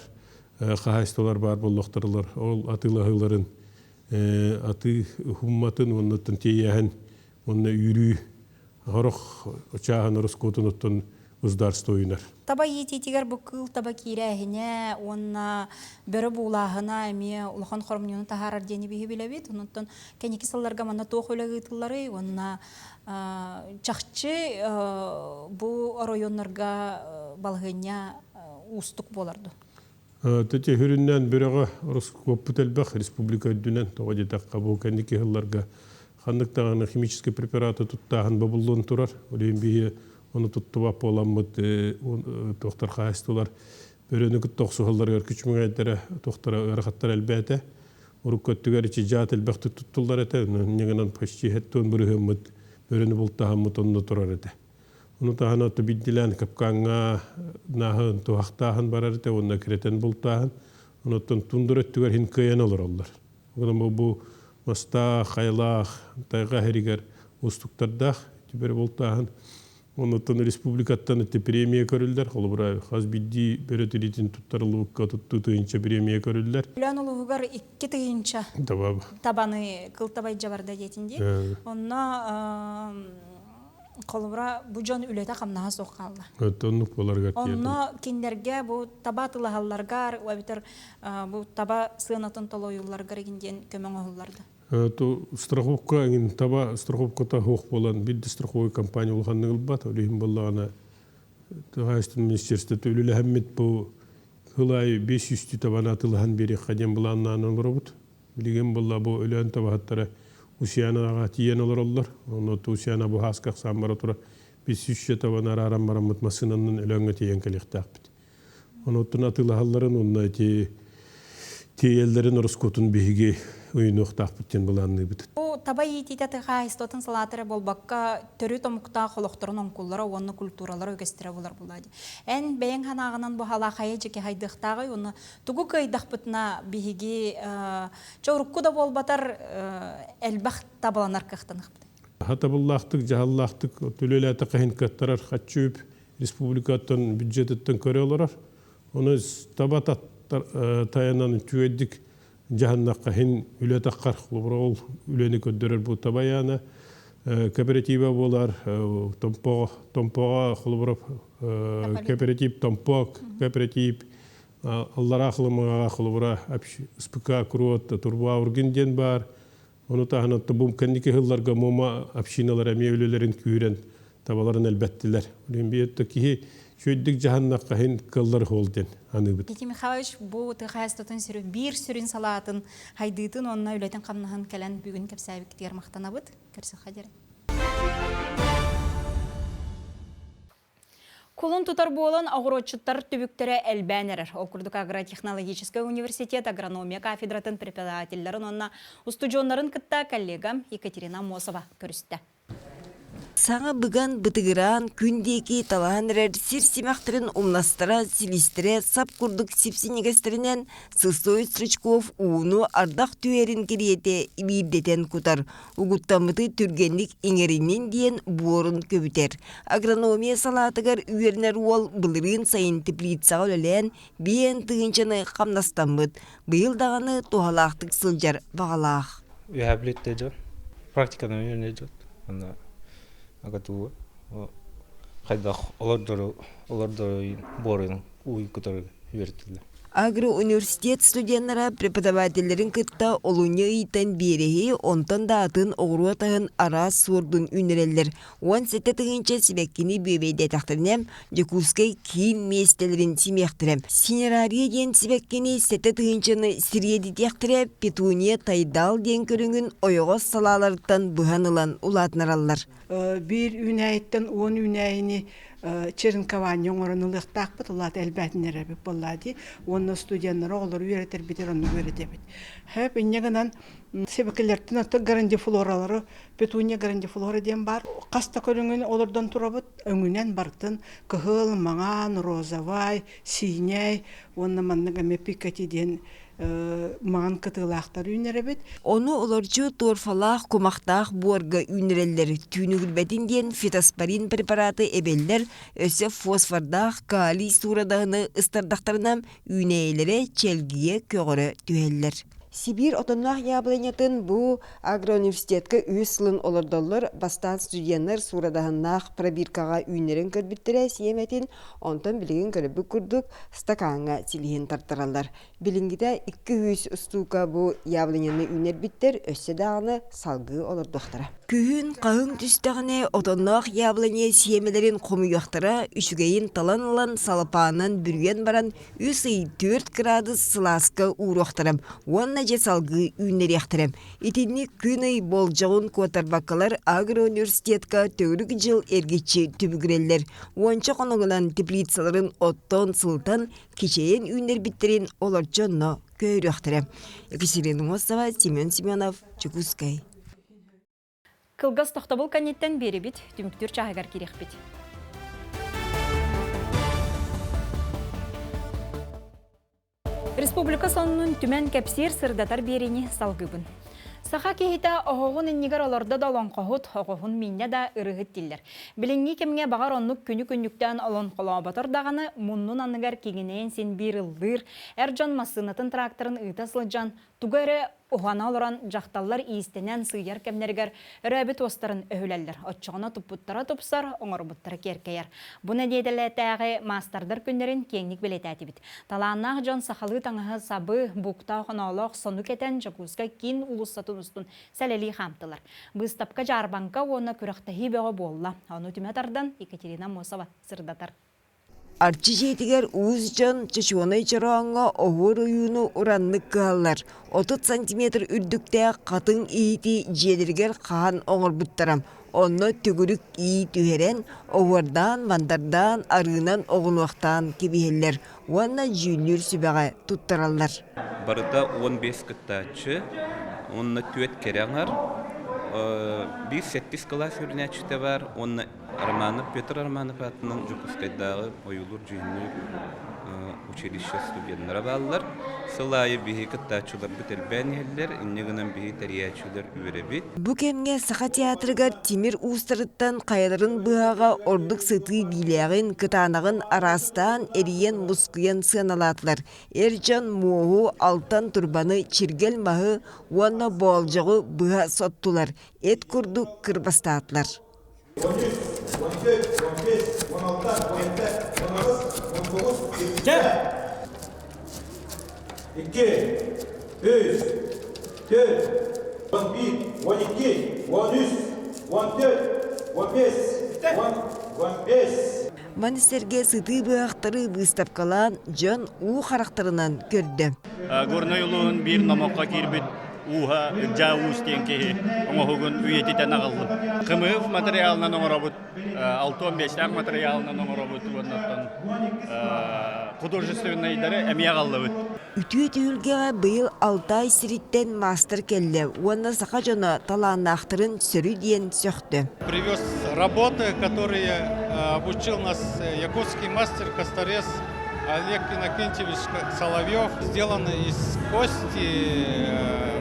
хаһаайыстыбалар баар буоллахтарылар. Ол атыылаһыыларын атыы уһумматын уонна тиэйээһин уонна үүрүү сорох чааһын ороскуотун оттон государство уйунар. Таба иитиитигэр бу кыыл таба киирээһинэ уонна бөрө буулааһына эмиэ улахан хоромньуну таһаарар диэни биһи билэбит. Онон кэнники сылларга манна туох үлэ ыытылларый уонна чахчы бу оройуоннарга балаһыанньа уустук буолар дуо? Тете хүрүннээн бөрөҕө ороскуоппут элбэх республика үрдүнэн тоҕо диэтэххэ бу кэнники сылларга ханнык даҕаны химическэй препараты туттааһын бобуллан турар. Ол иһин биһи ону туттубат буоламмыт туохтар хаһаайыстыбалар бөрөнү кытта охсуһалларыгар күчүмэҕэйдэрэ туохтара ыарахаттара элбээтэ. Урукку өттүгэр ичи дьаат элбэхтик туттуллар этэ. Инньэ гынан почти хэттуон бырыһыаммыт бөрөнү бултаһаммыт онно турар этэ. Ону таһынан ото биддилээн капкаҥҥа нааһын туһахтааһын барар этэ уонна кирэтэн бултааһын. Онуттан тундура өттүгэр иһин кыайан олороллор. Онон бу мастаах, хайалаах, тайҕа иһэригэр уустуктардаах түбэр бултааһын. Онуттан республикаттан ити премия көрүллэр. Холобура, хас биирдии бөрө тириитин туттарыллыбыкка туттуу тыһыынча премия көрүллэр. Өлөөн улууһугар 2000 табаны кыл табайдьа барда диэтин дии. Онно холобура бу дьон үлэтэ-хамнаһа суох хаалла. Оннук буоларыгар Онно кинилэргэ бу таба атыылаһалларгар эбэтэр бу таба сыанатын толуйулларыгар игин диэн көмө оҥоһулларда. То страховка эҥин таба страховката суох буолан биир да страховой компания улаханнык ылбат. Ол иһин буоллаҕына хаһаайыстыбаннай министерствота үлэлэһэммит бу сыл аайы 500 табаны атыылаһан биэриэххэ диэн былааннаан олоробут. Билигин буолла бу Өлөөн табаһыттара Усьянаҕа тиийэн олороллор. Онно Усьяна бу һааска ахсаан бара тура биир сүүсчэ табаны арааран бараммыт массыынанан Өлөөҥҥө тиийэн кэлиэхтээхпит. Онуттан атыылаһалларын уонна ити тиэйэллэрин ороскуотун биһиги уйунуохтаахпыт диэн былаанныыбыт. Бу таба иитиитэ тыа хаһаайыстыбатын салаата эрэ буолбакка, төрүт омуктаах олохторун оҥкуллара уонна культуралара үгэстэрэ буолар буолаа дии. Эн бэйэҥ санааҕынан бу халаахайы дьике хайдыахтааҕый уонна Тугу кыайдахпытына биһиги чэ урукку да буолбатар элбэх табаланар кыахтаныхпыт. Хатабыллаахтык, дьаһаллаахтык үлэлээтэххэ иһин кыаттарар хаччы үп республикаттан бюджетыттан көрө олорор. Ону таба тайанан үчүгэйдик дьаһаннахха иһин үлэ таххар. Холобура ол үлэни көрдөрөр бу таба айаана кооператива буолар, Томпоҕо, Томпоҕо холобура кооператив Томпок, кооператив Аллараа Халымаҕа холобура СПК Куруот Турбаургин диэн баар. Ону таһынан бу кэнники сылларга Муома общиналара эмиэ үлэлэрин күүрэн табаларын элбэттилэр. Билин биир киһи үчүгэйдик дьаһаннахха иһин кыаллар уол диэн аныыбыт. Никита Михайлович бу тыа хаһаайыстыбатын сүрүн биир сүрүн салаатын хайдыытын уонна үлэтин-хамнаһын кэлэн бүгүн кэпсээбиккитигэр махтанабыт. Көрсүөххэ диэри. Кулун тутар буолан оҕуруотчуттар түбүктэрэ элбээн эрэр. Ол курдук агротехнологическай университет агрономия кафедратын преподавателларын уонна устудьуоннарын кытта коллегам Екатерина Аммосова көрүстэ. Саҥа быган, бытыгыраан, күн диэки талаһан эрэр сир симэхтэрин умнастара, силистэрэ сап курдук сипсинньигэстэринэн Сысой Стручков ууну ардах түһэрин кэриэтэ биирдэтэн кутар. Угуттаммыты түргэнник иҥэриннин диэн буорун көбүтэр. Агрономия салаатыгар үөрэнэр уол былырыын сайын теплицаҕа үлэлээн биэн тыһыынчаны хамнастаммыт. Быйыл даҕаны туһалаахтык сылдьар баҕалаах. Үөһээ Бүлүүттэ дьон практиканан үөрэнэр дьон. Онно АГАТУ хайдах олордору олордору буорун ууй кутары үөрэтиллэр. Агроуниверситет студеннара преподавателлэрин кытта олунньу ыйтан биэрэһи, онтон да атын оҕуруот аһын араас суордун үүннэрэллэр. 17 тыһыынча сибэккини бүөбэйдээтэхтэринэ, Дьокуускай киин миэстэлэрин симиэхтэрэ. Синерария диэн сибэккини 7 тыһыынчаны сириэдитиэхтэрэ, петуния тайдал диэн көрүҥүн ойоҕос салааларыттан быһан ылан улаатынараллар. Биир үүнээйиттэн 10 үүнээйини черенкование оҥорон ылыахтаахпыт, ол аата элбээтиннэрэбит буоллаа дии. Уонна студеннары оҕолору үөрэтэрбитигэр оннук үөрэтэбит. Хөп инньэ гынан сибэккилэртэн оттон грандифлоралары, петуния грандифлора диэн баар. Хас да көрүҥүн олордон турабыт. Өҥүнэн барытын кыһыл, маҥан, розовай, сиинэй уонна маннык эмиэ пикати диэн маҥан кытыылаахтар үүнэрэбит. Ону олорчу торфалаах, кумахтаах буорга үүннэрэллэр. Түүнүгүрбэтин диэн фитоспорин препараты эбэллэр, өссө фосфордаах калий суурадаһыны ыстардахтарына үүнээйилэрэ чэлгийэ көҕөрө түһэллэр. Сибиир отонноох яблонятын бу агроуниверситетка үһүс сылын олордоллор. Бастаан студеннар суурадаһыннаах пробиркаҕа үүннэрэн көрбүттэрэ сиэмэтин, онтон билигин көрбүт курдук стакаҥҥа силиһин тартараллар. Билиҥҥитэ 200 устуука бу яблоняны үүнэрбиттэр өссө даҕаны салгыы олордуохтара. Күһүн хаһыҥ түстэҕинэ отонноох яблоня сиэмэлэрин хомуйуохтара, үчүгэйин талан ылан салапаанынан бүрүйэн баран үс ый 4 кыраадыс сылааска ууруохтара уонна дьэ салгыы үүннэриэхтэрэ. Итинник күн-ый болдьоҕун куотарбаккалар агроуниверситетка төгүрүк дьыл эргиччи түбүгүрэллэр. Уонча хонугунан теплицаларын оттоон сылытан кичэйэн үүннэрбиттэрин олорчу онно көһөрүөхтэрэ. Екатерина Мосова, Семен Семенов, Чекускай. Кылгас тохтобул кэнниттэн биэрибит түмүктүүр чааһыгар киириэхпит. Республика сонунун түмэн кэпсиир сырдатар биэриини салгыыбын. Саха киһитэ оһоҕун иннигэр олордо да олоҥхоһут, оҕоһун мииннэ да ырыһыт дииллэр. Билиҥҥи кэмҥэ баҕар оннук күнү-күннүктээн олоҥхолооботор даҕаны муннун анныгар киҥинэйэн син биир ыллыыр, эр дьон массыынатын тракторын ыыта сылдьан тугу эрэ уһана олорон дьахталлар иистэнэн сыыйар кэмнэригэр өрөөбүт уостарын өһүлэллэр. Оччоҕуна туппуттара тупсар, оҥорбуттара киэркэйэр. Бу нэдиэлэтээҕи маастардар күннэрин киэҥник бэлиэтээтибит. Талааннаах дьон сахалыы таҥаһы сабы, буктаах оноолоох сону кэтэн Дьокуускай киин уулуссатын устун сэлэлии хаамтылар. Быыстапка-дьаарбаҥка уонна күрэхтэһии бөҕө буолла. Ону түмэ тардан Екатерина Аммосова сырдатар. Арчы дьиэтигэр уус дьон чочуонай чорооҥҥо оһуор ойууну ураннык кыһаллар. 30 сантиметр үрдүктээх хатыҥ иһити дьиэлэригэр хаһан оҥорбуттара. Онно төгүрүк ии түһэрэн, оһуордаан-мандардаан, арыынан оҕунуохтаан кэбиһэллэр уонна дьүүллүүр сүбэҕэ туттараллар. Барыта 15 кыттааччы, уонна түөрт кэрэ аҥар, биир сэттис кылаас үөрэнээччитэ баар уонна Романов Петр Романов аатынан Дьокуускайдааҕы ойуулуур-дьүһүннүүр училище студеннара бааллар. Сыл аайы биһиги кыттааччыларбыт элбээн иһэллэр, инньэ гынан биһиги тэрийээччилэр үөрэбит. Бу кэмҥэ Саха театрыгар тимир уустарыттан хайаларын быһаҕа ордук сытыы биилээҕин, кытаанаҕын араастаан эрийэн-мускуйан сыаналаатылар. Эр дьон муоһу, алтан турбаны, чиргэл маһы уонна боолдьоҕу быһа соттулар, эт курдук кырбастаатылар. 13, 14, 15, 16, 17, 18, 19, 20. 2, 3, 4, 11, 12, 13, 14, 15, 15. Маны сэргэ сытыы быһахтары быыстапкалаан дьон уу харахтарынан көрдө. Горнай улууһун биир номоххо киирбит ууһа Ылдьаа Уус диэн киһи оҥоһугун үйэтитэн аҕаллым. Кымыһык материалынан оҥоробут, 65-тээх материалынан оҥоробут уонна художественнайдары эмиэ аҕаллыбыт. Үтүө түһүлгэҕэ быйыл Алтай сириттэн маастар кэллэ уонна саха дьоно талааннаахтарын сөрү диэн сөхтө. Привез работы, которые обучил нас якутский мастер Косторез Олег Иннокентьевич Соловьев. Сделаны из кости,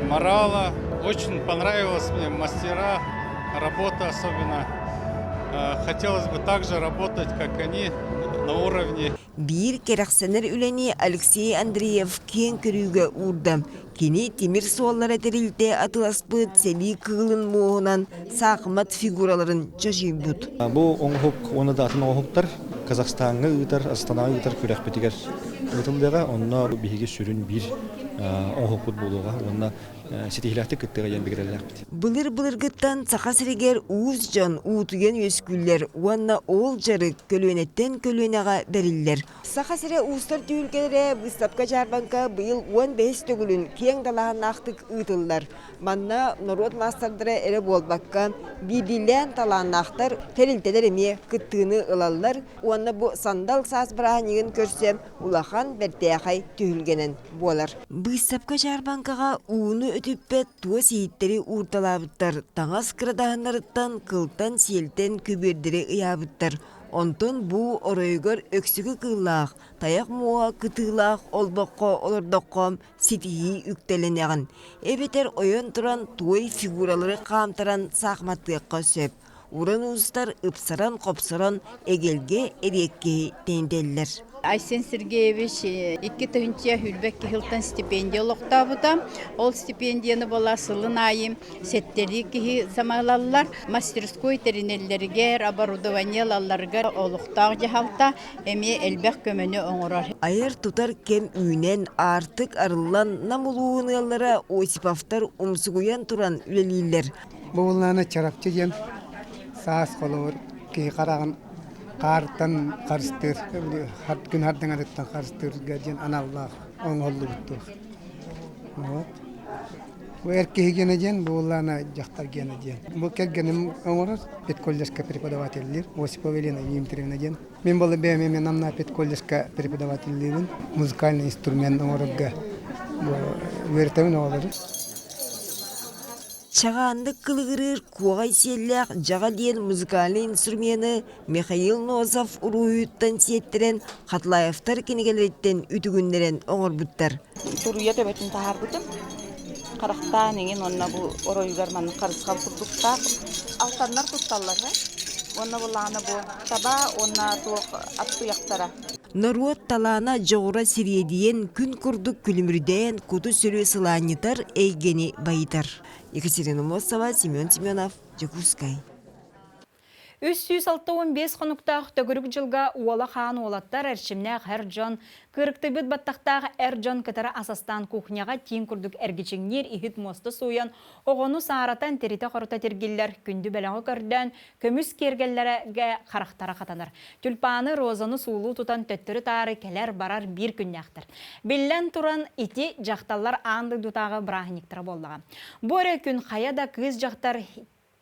морала. Очень понравилось мне мастера, работа особенно. Хотелось бы также работать, как они, на уровне. Биир кэрэхсэнэр үлэни Алексей Андреев киэҥ көрүүгэ уурда. Кини тимир суоллара тэрилтэ атыласпыт сэлии кыылын муоһунан саахымат фигураларын чочуйбут. Бу оҥоһук уонна да атын оҥоһуктар Казахстаҥҥа ыытар, Астанаҕа ыытар күрэхпитигэр ыытыллыаҕа. Онно биһиги сүрүн биир оҥоһукпут буолуоҕа уонна ситиһиилээхтик кыттыаҕа диэн бигэрэллээхпит. Былыр-былыргыттан Саха сиригэр уус дьон уутуйан үөскүүллэр уонна ол дьарык көлүөнэттэн көлүөнэҕэ бэриллэр. Саха сирэ уустар түһүлгэлэрэ быыстапка-дьаарбаҥка быйыл 15 төгүлүн киэҥ далааһыннаахтык ыытыллар. Манна норуот маастардара эрэ буолбакка, биирдиилээн талааннаахтар, тэрилтэлэр эмиэ кыттыыны ылаллар уонна бу сандал саас бырааһынньыгын көрсө улахан бэртээхэй түһүлгэнэн буолар. Быыстапка-дьаарбаҥкаҕа ууну өтүппэт туос иһиттэри уурталаабыттар, таҥас кырадаһыннарыттан кылтан-сиэлтэн көбүөрдэри ыйаабыттар. Онтон бу оройугар өксүкү кыыллаах, тайах муоһа кытыылаах олбоххо олордоххо ситиһии үктэлэнэҕин. Эбэтэр ойон туран туой фигуралары хаамтаран саахыматтыахха сөп. Уран уустар ыпсаран-хопсорон эгэлгэ эриэккэһи тэнитэллэр. Айсен Сергеевич 2022 сылтан стипендия олохтообута. Ол стипендияны буола сылын аайы сэттэлии киһи самалаллар. Мастерской тэринэллэригэр, оборудование ылалларыгар олохтоох дьаһалта эмиэ элбэх көмөнү оҥорор. Айар-тутар кэм үүнэн, аартык арыллан Нам улууһун ыаллара Осиповтар умсугуйан туран үлэлииллэр. Бу буллаана чарапчы диэн саас холобур киһи хараҕын хаартан харыстыыр, күн хардыҥатыттан харыстыырга диэн аналлаах оҥоһуллубут туох. Вот. Бу эр киһи гиэнэ диэн, бу буоллаана дьахтар гиэнэ диэн. Бу кэргэним оҥорор педколледжка преподавателлиир Осипова Елена Дмитриевна диэн. Мин буолла бэйэм эмиэ Намна педколледжка преподавателлиибин. Музыкальный инструмент оҥорорго үөрэтэбин оҕолору. Чаҕааннык кылыгырыыр куоҕай сиэллээх дьаҕа диэн музыкальнай инструмены Михаил Носов уруһуйуттан сиэттэрэн Хатлаевтар кинигэлэриттэн үтүгүннэрэн оҥорбуттар. Туруйа төбөтүн таһаарбытым. Харахтаан иҥин уонна бу оройугар маннык харысхал курдуктаах. Алтаннар тутталлар уонна булаана бу таба уонна туох ат туйахтара. Норуот талаана дьоҕура сириэдийэн күн курдук күлүмүрдээн куту-сүрү сылаанньытар эйгэни байытар. Екатерина Мосова, Семен Семенов, Дьокуускай. 365 хонуктаах төгүрүк дьылга уола хаан уолаттар, эрчимнээх эр дьон, кырыктыйбыт баттахтаах эр дьон кытары асастаан кухняҕа тииҥ курдук эргичиҥниир иһит муоста сууйан, оҕону сааратан тиритэ-хорута тиргиллэр, күндү бэлэҕи көрдөөн, көмүс киэргэллэргэ харахтара хатанар. Тюльпаны, розаны суулуу тутан төттөрү-таары кэлэр-барар биир күннээхтэр. Биллэн туран, ити дьахталлар аан дойдутааҕы бырааһынньыктара буоллаҕа. Бу эрэ күн хайа да кыыс-дьахтар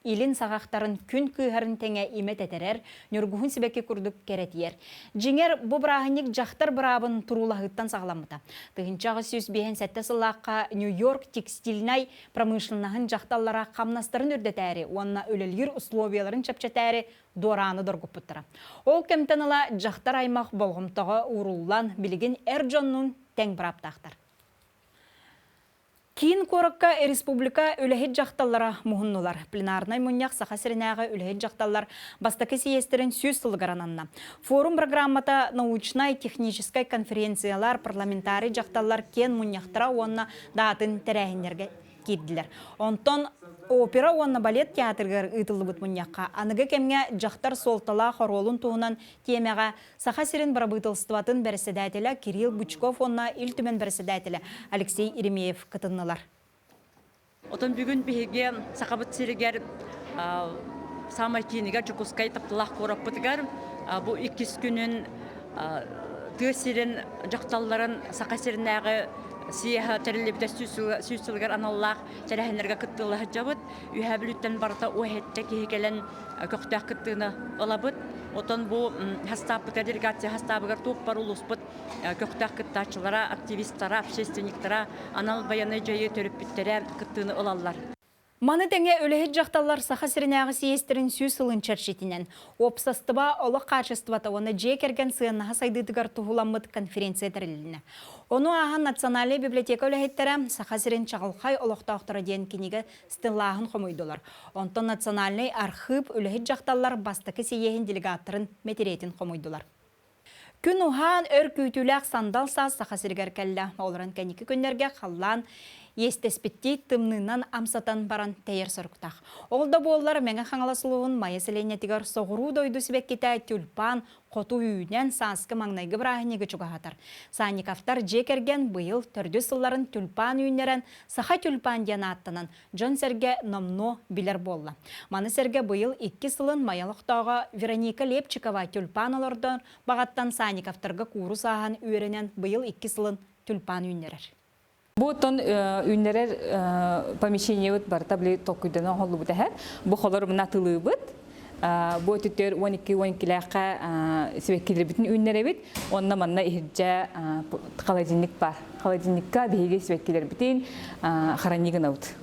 илин саҕахтарын күн кыыһарын тэҥэ имэ тэтэрэр, ньургуһун сибэкки курдук кэрэтийэр. Дьиҥэр, бу бырааһынньык дьахтар быраабын туруулаһыыттан саҕаламмыта. 1857 сыллаахха Нью-Йорк текстильнай промышленноһын дьахталлара хамнастарын үрдэтээри уонна үлэлиир условияларын чэпчэтээри дуорааны доргуппуттара. Ол кэмтэн ыла дьахтар аймах болҕомтоҕо ууруллан, билигин эр дьоннуун тэҥ бырааптаахтар. Киин куоракка республика үлэһит дьахталлара муһуннулар. Пленарнай мунньах Саха сиринээҕи үлэһит дьахталлар бастакы сийиэстэрин сүүс сылыгар ананна. Форум программата научнай, техническай конференциялар, парламентарий дьахталлар киэн мунньахтара уонна даатын тэрээһиннэргэ киирдилэр. Онтон опера уонна балет театрыгар ыытыллыбыт мунньахха аныгы кэмҥэ дьахтар суолталаах оруолун туһунан тиэмэҕэ Саха сирин бырабыыталыстыбатын бэрэссэдээтэлэ Кирилл Бычков уонна Ил Түмэн бэрэссэдээтэлэ Алексей Еремеев кытыннылар. Отон бүгүн биһиги Сахабыт сиригэр саамай киинигэр Дьокуускай тапталаах куораппытыгар бу иккис күнүн тыа сирин дьахталларын Саха сиринээҕи съеһа тэриллибитэ сүүс сылыгар аналлаах тэрээһиннэргэ кыттыылаһа сылдьабыт. Үөһээ Бүлүүттэн барыта уһэттэ киһи кэлэн көхтөөх кыттыыны ылабыт. Отон бу хастааппыта делегация хастаабыгар туох бар улууспут көхтөөх кыттааччылара, активистара, общественниктара, анал байыаннай дьайыы төрөппүттэрэ кыттыыны ылаллар. Маны тэҥэ үлэһит дьахталлар Саха сиринээҕи сийиэстэрин сүүс сылын чэрчитинэн, уопсастыба олох хаачыстыбата уонна дьиэ кэргэн сыаннаһа сайдыытыгар туһуламмыт конференция тэрилиннэ. Ону ааһан Национальнай библиотека үлэһиттэрэ Саха сирин чаҕылхай олохтоохторо диэн кинигэ стеллааһын хомуйдулар. Онтон Национальнай архыып үлэһит дьахталлар бастакы сийиэһин делегаттарын мэтириэтин хомуйдулар. Күн уһаан өр күүтүүлээх сандал саас Саха сиригэр кэллэ. Олорон кэнники күннэргэ халлаан иэстэспиттии тымныынан амсатан баран тэйэр соруктаах. Ол да буоллар Мэҥэ Хаҥалас улууһун Майа сэлиэнньэтигэр соҕуруу дойду сибэккитэ тюльпан хоту үүнэн сааскы маҥнайгы бырааһынньыгы чугаһатар. Санниковтар дьиэ кэргэн быйыл төрдүс сылларын тюльпан үүннэрэн Саха тюльпан диэн ааттанан дьон-сэргэ номнуо билэр буолла. Маны сэргэ быйыл икки сылын Майа олохтооҕо Вероника Лепчикова тюльпан олордон баҕаттан Санниковтарга куурус ааһан үөрэнэн быйыл икки сылын тюльпан үүннэрэр. Бу оттон үүннэрэр помещениебыт барыта били толкуйданан оҥоһуллубут эһэ. Бу холор мына атылыыбыт. Бу өтүттэр 12-12-лээххэ сибэккилэрбитин үүннэрэбит. Онно манна иһирдьэ холодильник бар. Холодильникка биһиги сибэккилэрбитин хранить гынабыт.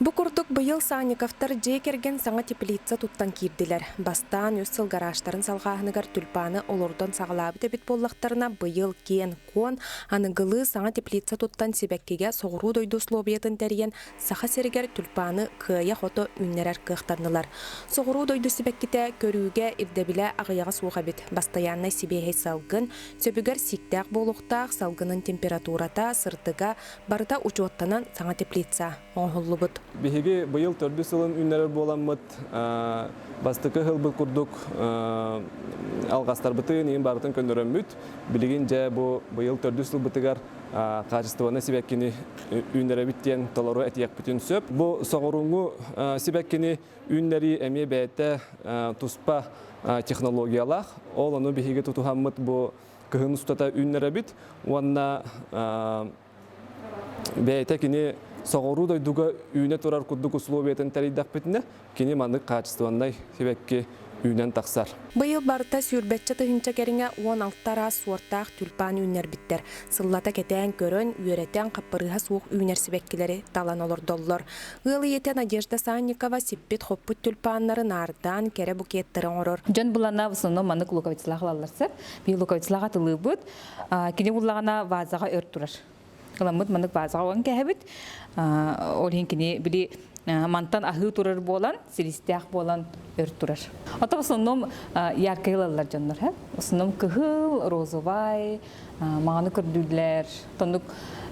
Бу курдук быйыл Санниковтар дьиэ кэргэн саҥа теплица туттан киирдилэр. Бастаан үс сыл гаражтарын салҕааһыныгар тюльпаны олордон саҕалаабыт эбит буоллахтарына, быйыл киэн-куон, аныгылыы саҥа теплица туттан сибэккигэ соҕуруу дойду условиятын тэрийэн Саха сиригэр тюльпаны кыайа-хото үүннэрэр кыахтаннылар. Соҕуруу дойду сибэккитэ көрүүгэ ирдэбилэ аҕыйаҕа суох эбит. Бастайааннай сибиэһэй салгын, сөбүгэр сииктээх буолуохтаах салгынын температурата, сырдыга барыта учуоттанан саҥа теплица оҥоһуллубут. Биһиги быйыл төрдүс сылын үүннэрэр буоламмыт, бастакы сылбыт курдук алҕастарбытын иин барытын көннөрөммүт, билигин дьэ бу быйыл төрдүс сылбытыгар хаачыстыбаны сибэккини үүннэрэбит диэн толору этиэхпитин сөп. Бу соҕурууҥҥу сибэккини үүннэрии эмиэ бэйэтэ туспа технологиялаах. Ол ону биһиги тутуһаммыт бу кыһын устата үүннэрэбит уонна бэйэтэ кини соҕуруу дойдуга үүнэ турар курдук условиятын тэрийдэхпитинэ, кини маннык хаачыстыбаннай сибэкки үүнэн тахсар. Быйыл барыта сүүрбэччэ тыһыынча кэриҥэ 16 араас суортаах тюльпан үүннэрбиттэр. Сыллата кэтээн көрөн, үөрэтэн, хаппырыыһа суох үүнэр сибэккилэри талан олордоллор. Ыал ийэтэ Надежда Санникова сиппит-хоппут тюльпаннары наардаан кэрэ букеттары оҥорор. Дьон булана в основном маннык луковицалаах ылаллар сөп. Биир луковицалаах атылыыбыт. Кини буллаҕына вазаҕа өр турар. Ыламмыт маннык вазаҕа уган кэһэбит. Ол иһин кини били мантан аһыы турар буолан, силистээх буолан өр турар. Ото в основном яркай ылаллар дьоннор. В основном кыһыл, розовай, маҕаны көрдүүллэр. Тоннук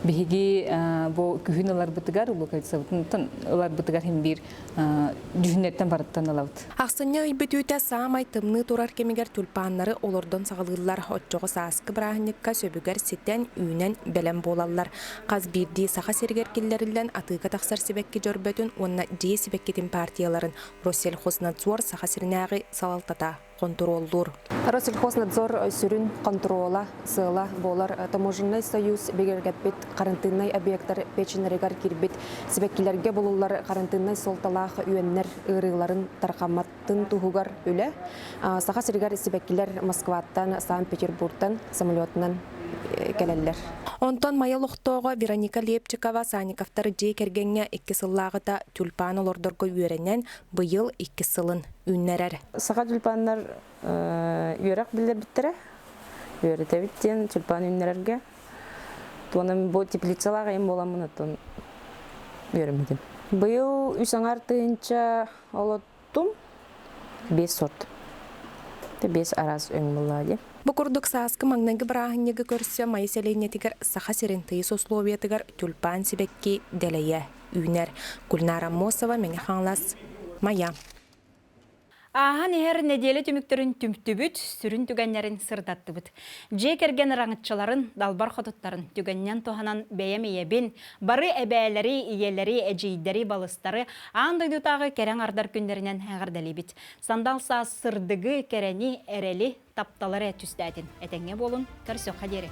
биһиги бу күһүн ыларбытыгар, луковицабытын ыларбытыгар хин биир дьүһүннэртэн барыттан ылабыт. Ахсынньы ый бүтүүтэ саамай тымныы турар кэмигэр тюльпаннары олордон саҕалыыллар. Оччоҕо сааскы бырааһынньыкка сөбүгэр ситэн, үүнэн бэлэм буолаллар. Хас биирдии Саха сиригэр киллэриллэн атыыга тахсар сибэкки дьөрбөтүн уонна дьиэ сибэккитин партияларын Россельхознадзор Саха сиринээҕи салалтата хонтуруоллуур. Россельхознадзор сүрүн хонтуруола, сыала буолар Таможеннай союз бигэргэппит карантиннай объектар печеннэригэр киирбит сибэккилэргэ булуллар карантиннай суолталаах үөннэр ыарыыларын тарҕамматын туһугар үлэ. Саха сиригэр сибэккилэр Москваттан, Санкт-Петербургтан самолетунан кэлэллэр. Онтон Майа олохтооҕо Вероника Лепчикова Санниковтар дьиэ кэргэҥҥэ икки сыллааҕыта тюльпан олордорго үөрэнэн, быйыл иккис сылын үүннэрэр. Саха тюльпаннар үөрэх биллэрбиттэрэ. Үөрэтэбит диэн тюльпан үүннэрэргэ. Туонам бу теплицалаах эйим буоламмын оттон үөрэммитим. Быйыл үс аҥар тыһыынча олоттум. Биэс сорт. Биэс араас өҥ буолла дии. Бу курдук сааскы маҥнайгы бырааһынньыгы көрсө Майа сэлиэнньэтигэр Саха сирин тыйыс условиятыгар тюльпан сибэкки дэлэйэ үүнэр. Гульнара Аммосова, Мэҥэ Хаҥалас, Майа. Ааһан иһэр нэдиэлэ түмүктэрин түмтүбүт, сүрүн түгэннэрин сырдаттыбыт. Дьиэ кэргэн ыраҥыччыларын, далбар хотуттарын түгэнинэн туһанан бэйэм ийэбин, бары эбээлэри, ийэлэри, эдьиийдэри, балыстары аан дойдутааҕы кэрэ аҥардар күннэринэн эҕэрдэлиибит. Сандал саас сырдыгы, кэрэни, эрэли, тапталы эрэ түстээтин. Этэҥҥэ буолун, көрсүөххэ диэри.